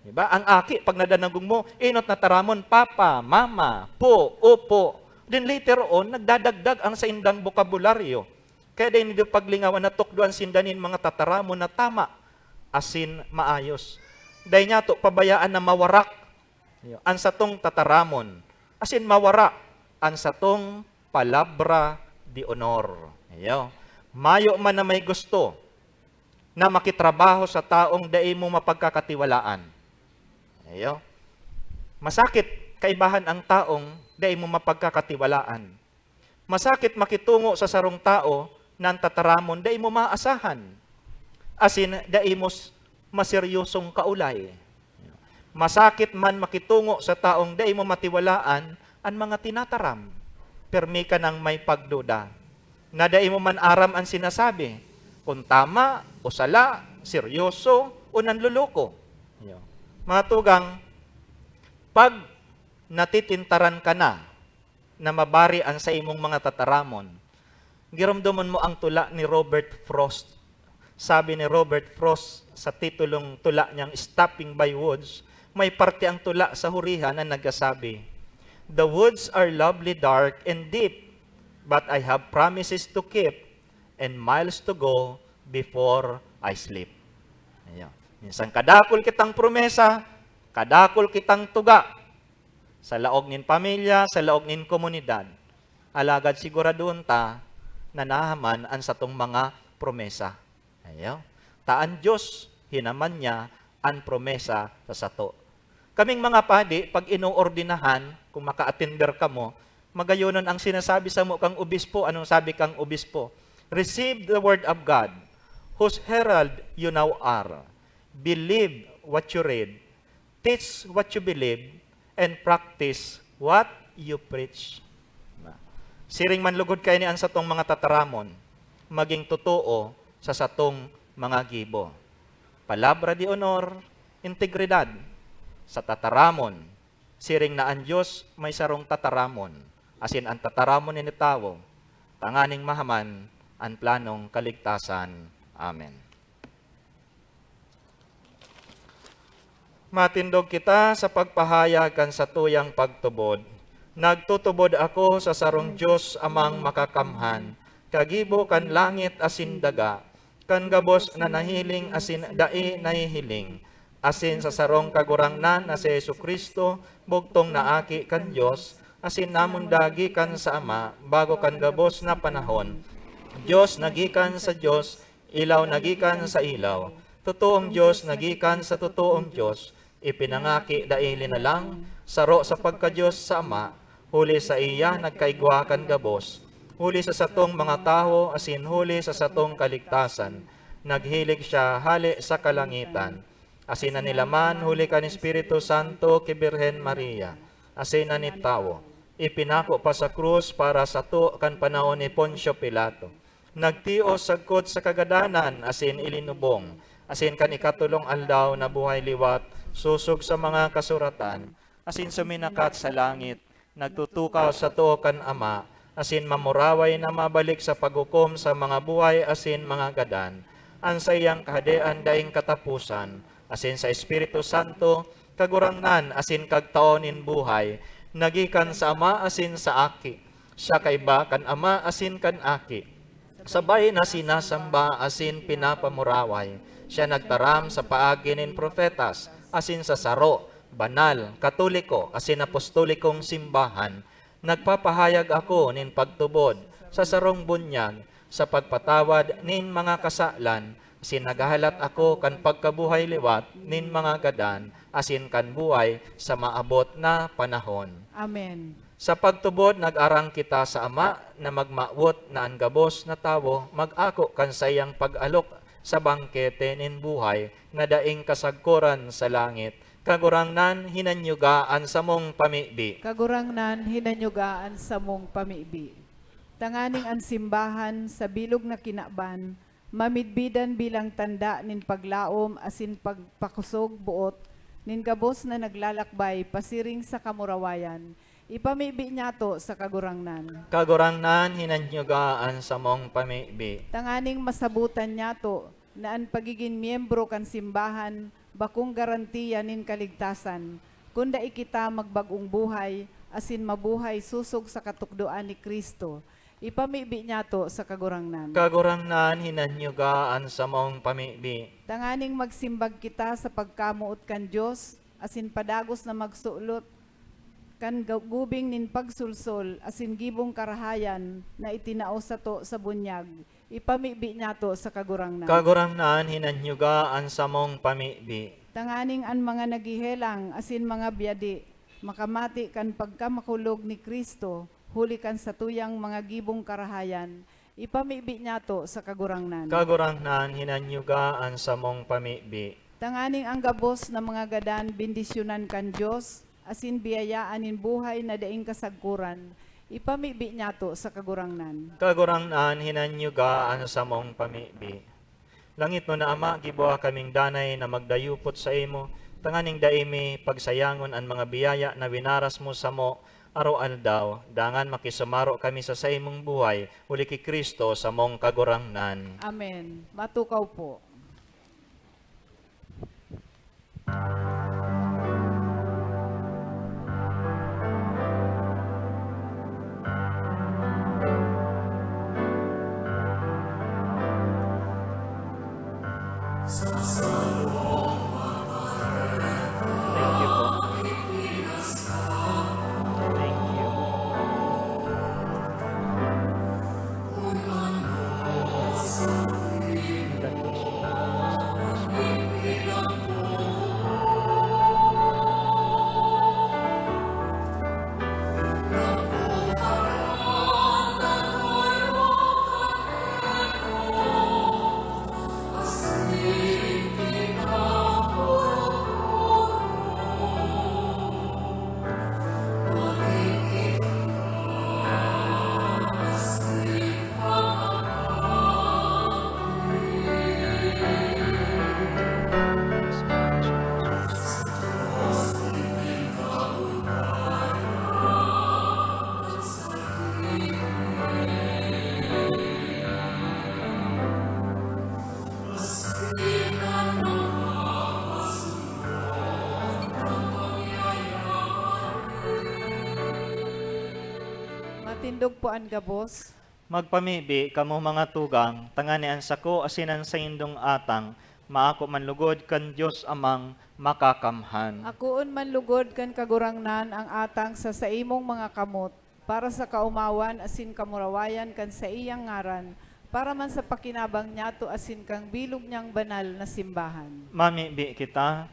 Diba? Ang aki, pag nadanagog mo, inot na taramon, "Papa, Mama, Po, Opo." Then later on, nagdadagdag ang saindang bokabularyo. Kaya dai nindo paglingawan na tukdoan sinda nin mga tataramon na tama, asin maayos. Dai niyato pabayaan na mawarak, iyo, an satong tataramon, asin mawara an satong palabra de honor. Iyo. Mayo man na may gusto na makitrabaho sa taong dai mo mapagkakatiwalaan. Iyo. Masakit kaibahan ang taong dai mo mapagkakatiwalaan. Masakit makitungo sa sarong tawo na an tataramon dai mo maasahan, asin dai mo s-, maseryosong kaolay. Masakit man makitungo sa taong dai mo matiwalaan an mga tinataram. Pirmi ka nang may pagduda, na dai mo man aram an sinasabi, kun tama o sala, seryoso o nanloloko. Mga tugang, pag natitintaran ka na na mabari an saimong mga tataramon, giromdomon mo ang tula ni Robert Frost. Sabi ni Robert Frost sa titulong tula niyang Stopping by Woods, may parte ang tula sa hurihan na nagsasabi, "The woods are lovely, dark, and deep, but I have promises to keep and miles to go before I sleep." Ayan. Minsan kadakul kitang promesa, kadakul kitang tuga sa laog nin pamilya, sa laog nin komunidad. Alagad siguradon ta na nahaman an satong mga promesa. Ayo. Ta an Dios, hinaman niya an promesa sa sato. Kaming mga padi, pag inoordinahan, kung maka-attender kamo, magayonon ang sinasabi samo kang obispo. Anong sabi kang obispo? "Receive the word of God, whose herald you now are. Believe what you read, teach what you believe, and practice what you preach." Siring man lugod kaini an satong mga tataramon, maging totoo sa satong mga gibo. Palabra de honor, integridad sa tataramon. Siring na an Dios may sarong tataramon, asin an tataramon nin tawo, tanganing mahaman an planong kaligtasan. Amen. Matindog kita sa pagpahayag kan satuyang pagtubod. Nagtutubod ako sa sarong Dios, Amang Makakamhan, kagibo kan langit asin daga, kan gabos na nahiling asin dai nahihiling, asin sa sarong Kagurangnan na si Jesu-Cristo, bugtong na Aki kan Dios, asin namundag gikan sa Ama bago kan gabos na panahon. Dios na gikan sa Dios, ilaw na gikan sa ilaw, totoong Dios na gikan sa totoong Dios, ipinangaki dai linalang, saro sa pagka-Dios sa Ama, huli saiya nagkaigwa kan gabos, huli sa satong mga tawo asin huli sa satong kaligtasan, naghilig siya hale sa kalangitan, asin nanilaman huli kan Espiritu Santo ki Birhen Maria, asin nanitawo, ipinako pa sa krus para sato kan panahon ni Poncio Pilato. Nagtios sagkod sa kagadanan asin ilinubong, asin kan ikatolong aldaw nabuhay liwat sosog sa mga kasuratan, asin suminakat sa langit, nagtutukaw sato kan Ama, asin mamuraway na mabalik sa paghukom sa mga buhay asin mga gadan. An saiyang Kahadean daing kataposan, asin sa Espiritu Santo, Kagurangnan asin Kagtao nin buhay, na gikan sa Ama asin sa Aki. Siya kaiba kan Ama asin kan Aki, sabay na sinasamba asin pinapamuraway. Siya nagtaram sa paagi nin propetas asin sa saro, banal, katoliko, asin apostolikong simbahan. Nagpapahayag ako nin pagtubod sa sarong bunyag sa pagpatawad nin mga kasalan, asin naghahalat ako kan pagkabuhay liwat nin mga gadan asin kan buhay sa maabot na panahon. Amen. Sa pagtubod, nag-arang kita sa Ama na magmawot na an gabos na tawo mag-ako kan saiyang pag-alok sa bangkete nin buhay na daing kasagkoran sa langit. Kagurangnan, hinanyuga an samong pamibi. Kagurangnan, hinanyuga an samong pamibi. Tanganing an simbahan sa bilog na kinaban mamidbidan bilang tanda nin paglaom asin pagpakosog boot nin gabos na naglalakbay pasiring sa kamurawayan, ipamibi niyato sa Kagurangnan. Kagurangnan, hinanyuga an samong pamibi. Tanganing masabotan niyato na an pagigin miyembro kan simbahan bakong garantiya nin kaligtasan, kun dai kita magbag-ong buhay asin mabuhay sosog sa katukdoan ni Cristo. Ipamibi niyato sa Kagurangnan. Kagurangnan, hinanyuga an samong pamibi. Tanganing magsimbag kita sa pagkamoot kan Dios, asin padagos na magsulot kan ga-, gubing nin pagsolsol asin gibong karahayan na itinao sato sa bunyag, ipamibi niyato sa Kagurangnan. Kagurangnan, hinanyuga an samong pamibi. Tanganing an mga naghehelang asin mga byadi makamati kan pagkamakulog ni Cristo, huli kan satuyang mga gibong karahayan, ipamibi niyato sa Kagurangnan. Kagurangnan, hinanyuga an samong pamibi. Tanganing ang gabos na mga gadan bendisyonan kan Dios, asin biyayaan nin buhay na daing kasagkoran, ipamibi niyato sa Kagurangnan. Kagurangnan, hinanyuga an samong pamibi. Langitnon na Ama, giboha kaming danay na magdayupot saimo, tanganing dai mi pagsayangon an mga biyaya na winaras mo samo araw-aldaw, dangan makisumaro kami sa saimong buhay, huli ki Cristo, samong Kagurangnan. Amen. Matukaw po. Tindog po an gabos. Magpamibi kamo, mga tugang, tanganing an sako asin an saindong atang maako man lugod kan Dios Amang Makakamhan. Akoon man lugod kan Kagurangnan ang atang sa saimong mga kamot, para sa kaomawan asin kamurawayan kan saiyang ngaran, para man sa pakinabang niyato asin kan bilog niyang banal na simbahan. Mamibi kita.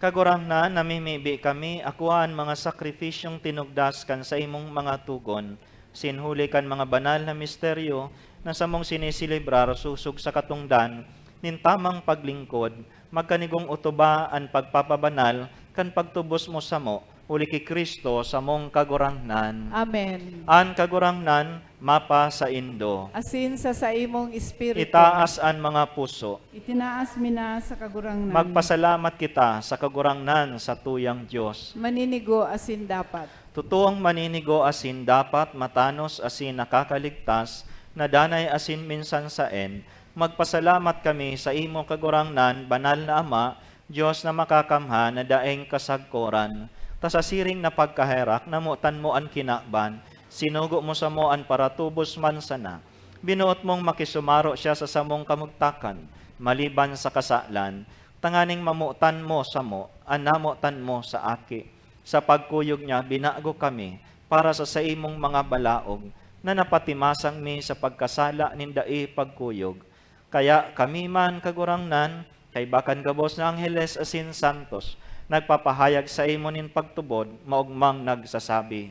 Kagurangnan, namimibi kami, akoa an mga sakripisyong tinugdas kan saimong mga tugon, asin huli kan mga banal na misteryo na samong siniselebrar sosog sa katongdan nin tamang paglingkod, magkanigong otoba an pagpapabanal kan pagtubos mo samo, huli ki Cristo, samong Kagurangnan. Amen. An Kagurangnan mapasaindo. Asin sa saimong espiritu. Itaas an mga puso. Itinaas mi na sa Kagurangnan. Magpasalamat kita sa Kagurangnan, satuyang Dios. Maninigo asin dapat. Totoong maninigo asin dapat, matanos asin nakakaligtas, na danay asin minsan saen, magpasalamat kami sa imo, Kagurangnan, Banal na Ama, Dios na makakamhan na daing kasagkoran. Ta sa siring na pagkaherak, namotan mo an kinaban, sinugo mo samo an paratubos man sana. Binoot mong makisumaro siya sa samong kamugtakan, maliban sa kasalan, tanganing mamotan mo samo an namotan mo sa Aki. Sa pagkuyog niya, binago kami para sa saimong mga balaog, na napatimasang mi sa pagkasala nin dai pagkuyog. Kaya kami man, Kagurangnan, kaiba kan gabos na angheles asin santos, nagpapahayag saimo nin pagtubod, maogmang nagsasabi,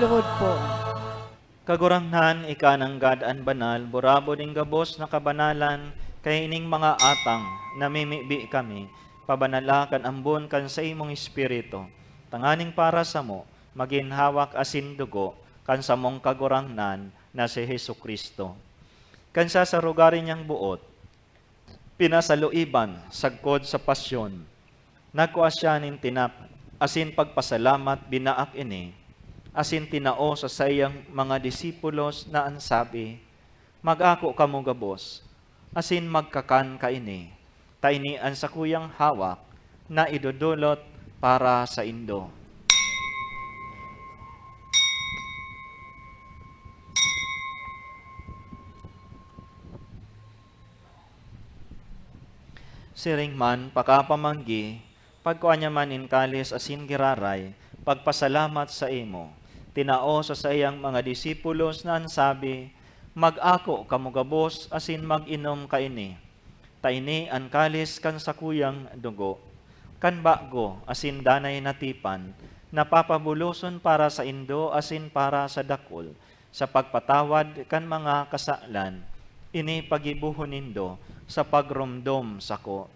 Maluhod po. Kagurangnan, ika nanggad an banal, burabod nin gabos na kabanalan, kaining mga atang, namimibi kami, pabanala kan ambon kan saimong Espiritu, tanganing para samo, magin hawak asin dugo kan samong Kagurangnan na si Jesu-Cristo. Kan sasarugarin niyang boot, pinasaluiban sagkod sa pasyon, nagkua siya nin tinap, asin pagpasalamat, binaak ini, asin tinao sa saiyang mga disipulos na an sabi, "Mag-ako kamo gabos, asin magkakan kaini, ta ini an sakuyang hawak na idodolot para saindo." Siring man, pakapamanggi, pagkua niya man nin kalis asin giraray, pagpasalamat saimo, tinao sa saiyang mga disipulos na an sabi, "Mag-ako kamo gabos asin mag-inom kaini, ta ini an kalis kan sakuyang dugo, kan bago asin danay na tipan, na papabuloson para saindo asin para sa dakul, sa pagpatawad kan mga kasalan. Ini paggibohon nindo sa pagromdom sako."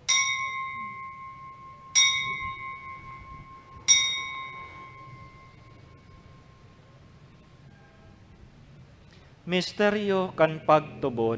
Misteryo kan pagtubod.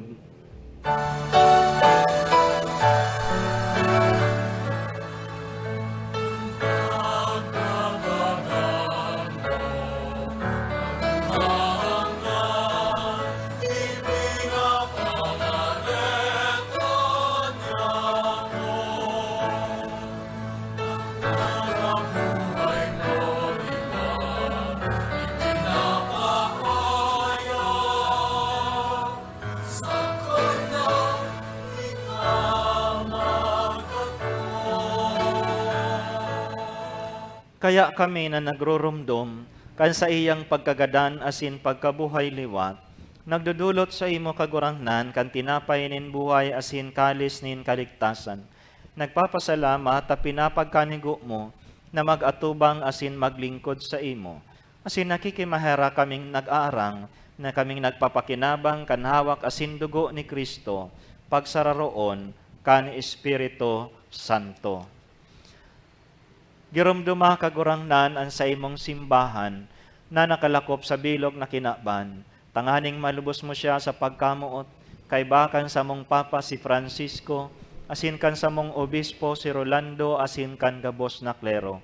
Kaya kami na nagrurumdom kan saiyang pagkagadan asin pagkabuhay liwat, nagdodolot saimo, Kagurangnan, kan tinapay nin buhay asin kalis nin kaligtasan. Nagpapasalamat ta pinapagkanigo mo na mag-atubang asin maglingkod saimo. Asin nakikimaherak kaming nag-aarang na kaming nagpapakinabang kan hawak asin dugo ni Cristo, pagsararoon kan Espiritu Santo. Giromdoma, Kagurangnan, an saimong simbahan na nakalakop sa bilog na kinaban, tanganing malubos mo siya sa pagkamoot, kaiba kan samong Papa si Francisco, asin kan samong Obispo si Rolando, asin kan gabos na klero.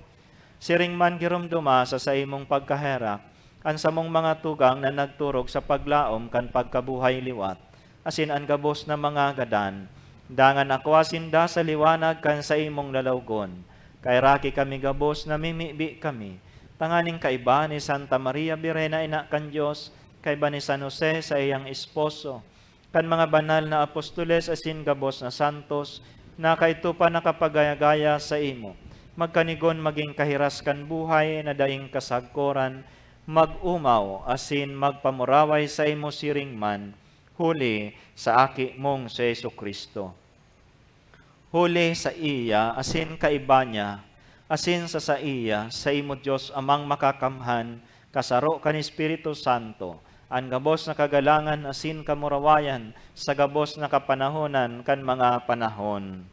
Siring man giromdoma sa saimong pagkaherak an samong mga tugang na nagturog sa paglaom kan pagkabuhay liwat, asin an gabos na mga gadan. Dangan akwa sinda sa liwanag kan saimong lalawgon. Kaheraki kami gabos na mimibi kami, tanganing kaiba ni Santa Maria Birhen na Ina kan Dios, kaiba ni San Jose, saiyang esposo, kan mga banal na apostoles asin gabos na santos na kaidto pa nakapagaya-gaya saimo, magkanigon magin kahiras kan buhay na daing kasagkoran, mag-omaw asin magpamuraway saimo siring man, huli sa Aki mong si Jesu-Cristo. Huli saiya asin kaiba niya, asin sa saiya, saimo Dios Amang Makakamhan, kasaro kan Espiritu Santo, an gabos na kagalangan asin kamurawayan sa gabos na kapanahonan kan mga panahon.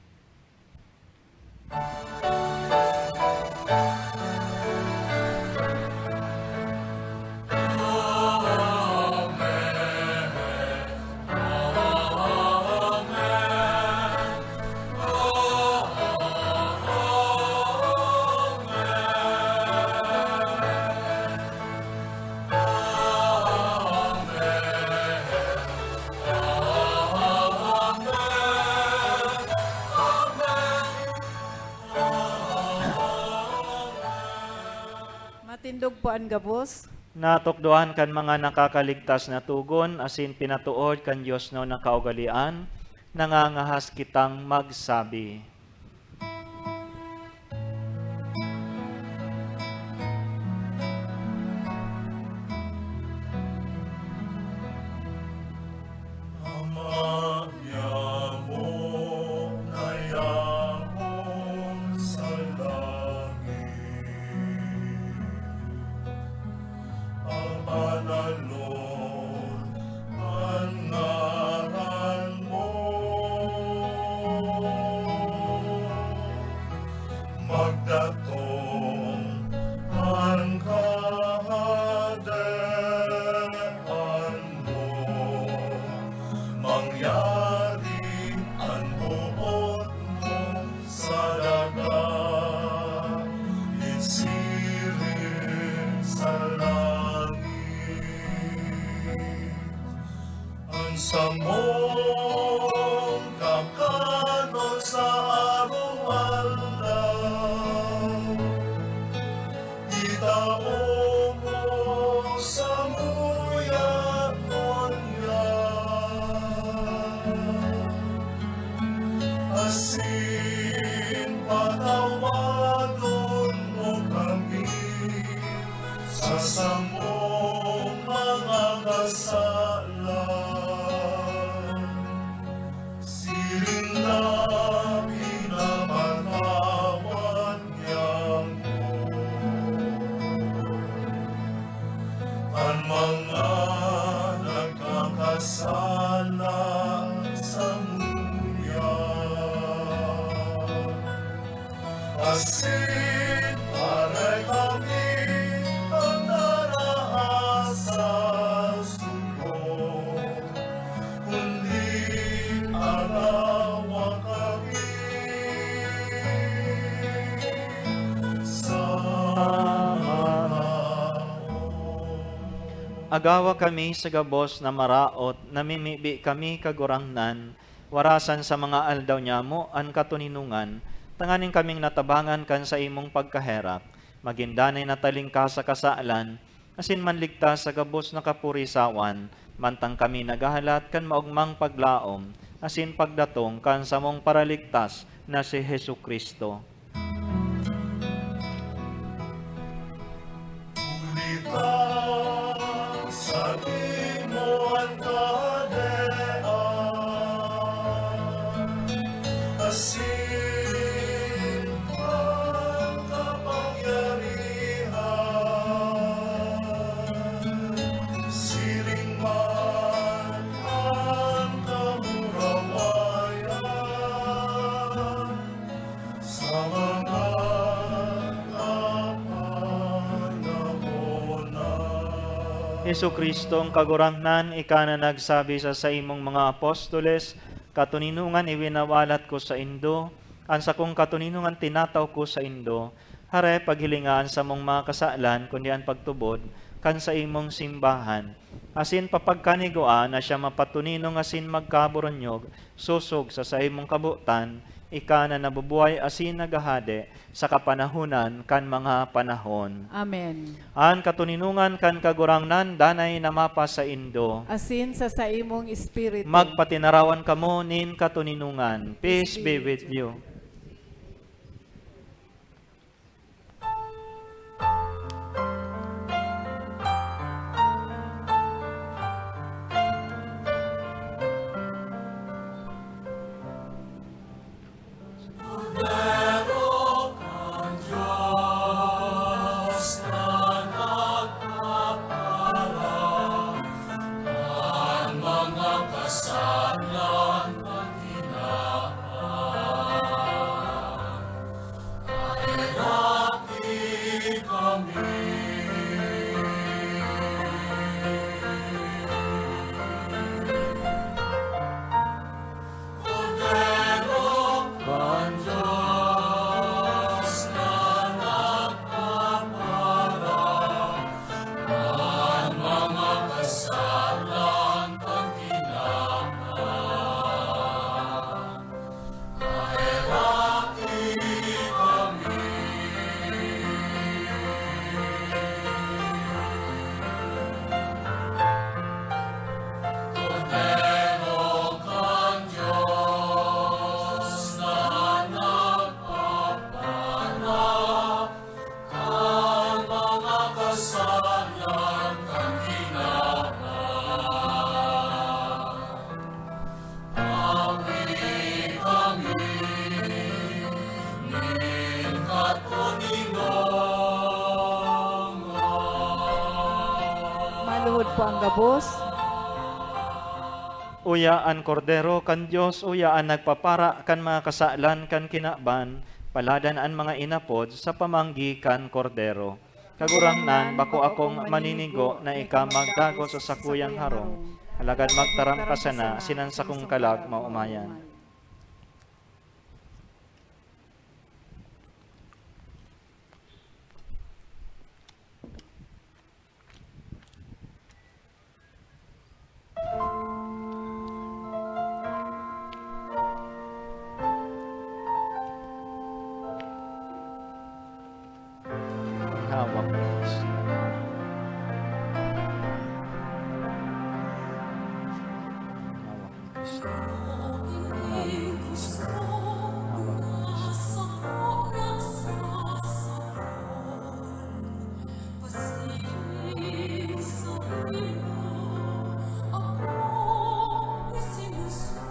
Matindog po an gabos. Natukdoan kan mga nakakaligtas na togon asin pinatood kan diosnon na kaugalean, nangangahas kitang magsabi. Ama, Yamo na yapon sa langit, pabanalon an ngaran mo, magdatong an kahadean mo, mangyari an boot mo sa daga, isiring sa langit. An samong kakanon sa aroaldaw, itao mo samuya ngunyan. Asin patawadon mo kami sa samong mga kasalan, siring na pinapatawad niamo an mga nagkakasala samuya. Asin aray kami an naraha sa sugo, kundi agawa kami sa maraot. Agawa kami sa gabos na maraot, namimibi kami, Kagurangnan, warasan sa mga aldaw nyamo an katoninongan, tanganing kaming natabangan kan saimong pagkaherak, magin danay na talingka sa kasalan, asin manligtas sa gabos na kapurisawan, mantang kami naghahalat kan maogmang paglaom asin pagdatong kan samong Paraligtas na si Jesu-Cristo. Jesu-Cristong Kagurangnan, ika na nagsabi sa saimong mga apostoles, "Katoninongan iwinawalat ko saindo, an sakong katoninongan tinatao ko saindo." Hare, paghilinga an samong mga kasalan, kundi an pagtubod kan saimong simbahan, asin papagkanigua na siya mapatoninong asin magkaboronyog, sosog sa saimong kabotan, ika na nabubuhay asin naghahade sa kapanahonan kan mga panahon. Amen. An katoninongan kan Kagurangnan danay na mapasaindo. Asin sa saimong espiritu. Magpatinarawan kamo nin katoninongan. Peace be with you. Maluhod po ang gabos. Uya an Kordero kan Dios, uya an nagpapara kan mga kasalan kan kinaban. Paladan an mga inapod sa pamanggi kan Kordero. Kagurangnan, bako akong maninigo na ika magdagos sa sakuyang harong, alagad magtaram ka sana, asin an sakong kalag maomayan. Hawak ni Kristo. Hawak ni Kristo. Hawak ni Kristo.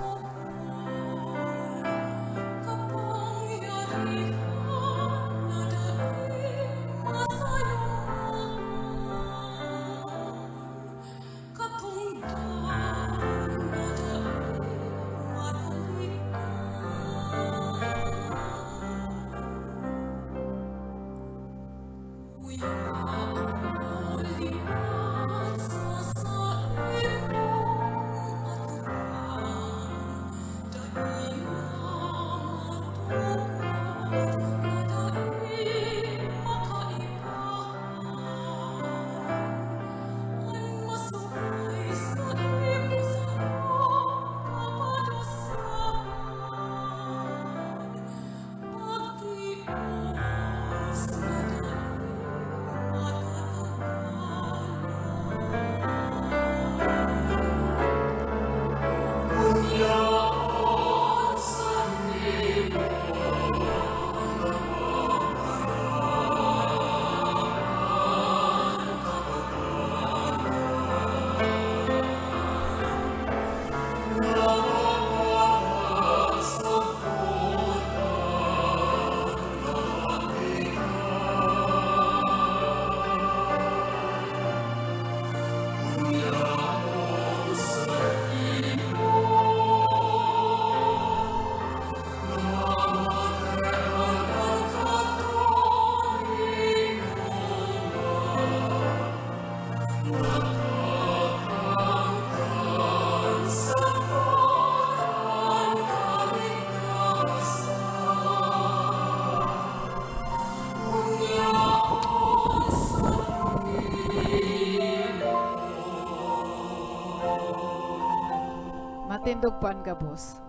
Tindog po an gabos.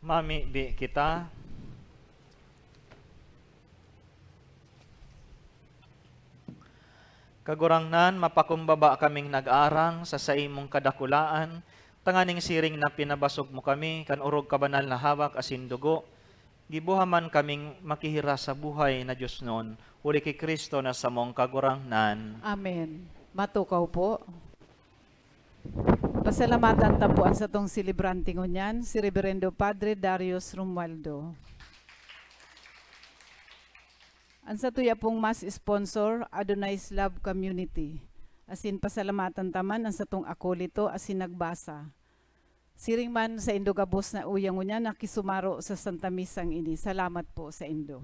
Mamibi kita. Kagurangnan, mapakumbaba kaming nag-arang sa saimong kadakulaan, tanganing siring na pinabasog mo kami kan orog kabanal na hawak asin dugo, giboha man kaming makihiras sa buhay na diosnon, huli ki Cristo na samong Kagurangnan. Amen. Matukaw po. Pasalamatan ta po an satong selebrante ngunyan, si Reberendo Padre Darius Romualdo. An satuya pong mass sponsor, Adonai's Love Community. Asin pasalamatan ta man an satong akolito asin nagbasa. Siring man saindo gabos na uya ngunyan nakisumaro sa Santa Misang ini. Salamat po saindo.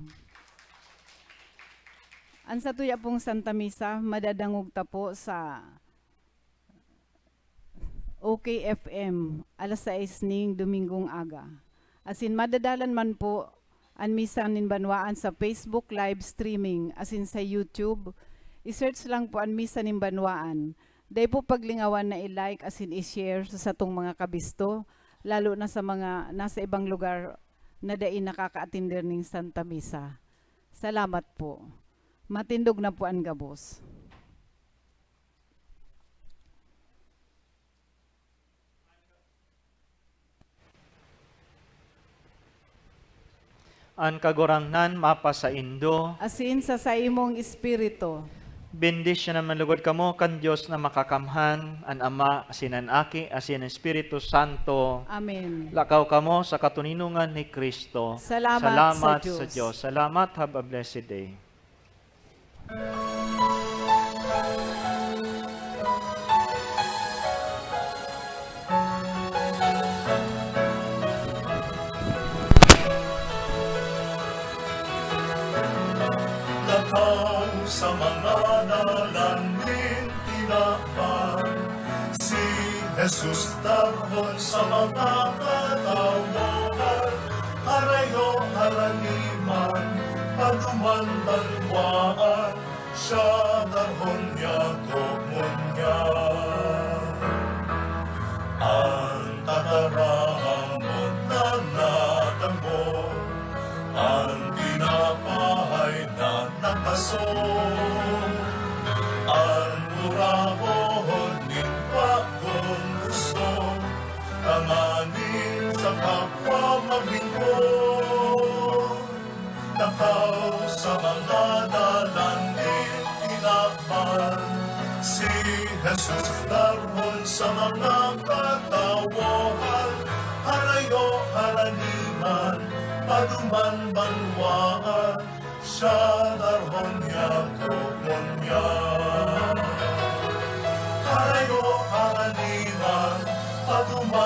An satuya pong Santa Misa, madadangog ta po sa O K F M, alas sais ning Domingong aga. Asin madadalan man po an Misa nin Banwaan sa Facebook live streaming asin sa YouTube. I-search lang po an Misa nin Banwaan. Dai po paglingawan na i-like asin i-share sa satong mga kabisto, lalo na sa mga nasa ibang lugar na dai nakakaatender nin Santa Misa. Salamat po. Matindog na po an gabos. An Kagurangnan mapasaindo. Asin sa saimong espiritu. Bendisyonan man lugod kamo kan Dios na Makakamhan, an Ama, asin an Aki, asin an Espiritu Santo. Amen. Lakaw kamo sa katoninongan ni Cristo. Salamat sa Salamat Dios. sa Dios. Salamat. Have a blessed day. Lakaw sa mga dalan nin tinapay, si Jesus darhon sa mga katawohan, harayo haraniman, paduman banwaan, siya darhon niya ko ngunyan. An tataramon na nadangog, an tinapay na nakaso, an urabon nin pagkong gusto, tanganing sa kapwa maglingkod. Lakaw sa mga dalan nin tinapay, si Jesus darhon sa mga katawohan, harayo haraniman, paduman banwaan, siya darhon niya ko ngunyan. Harayo haraniman, paduman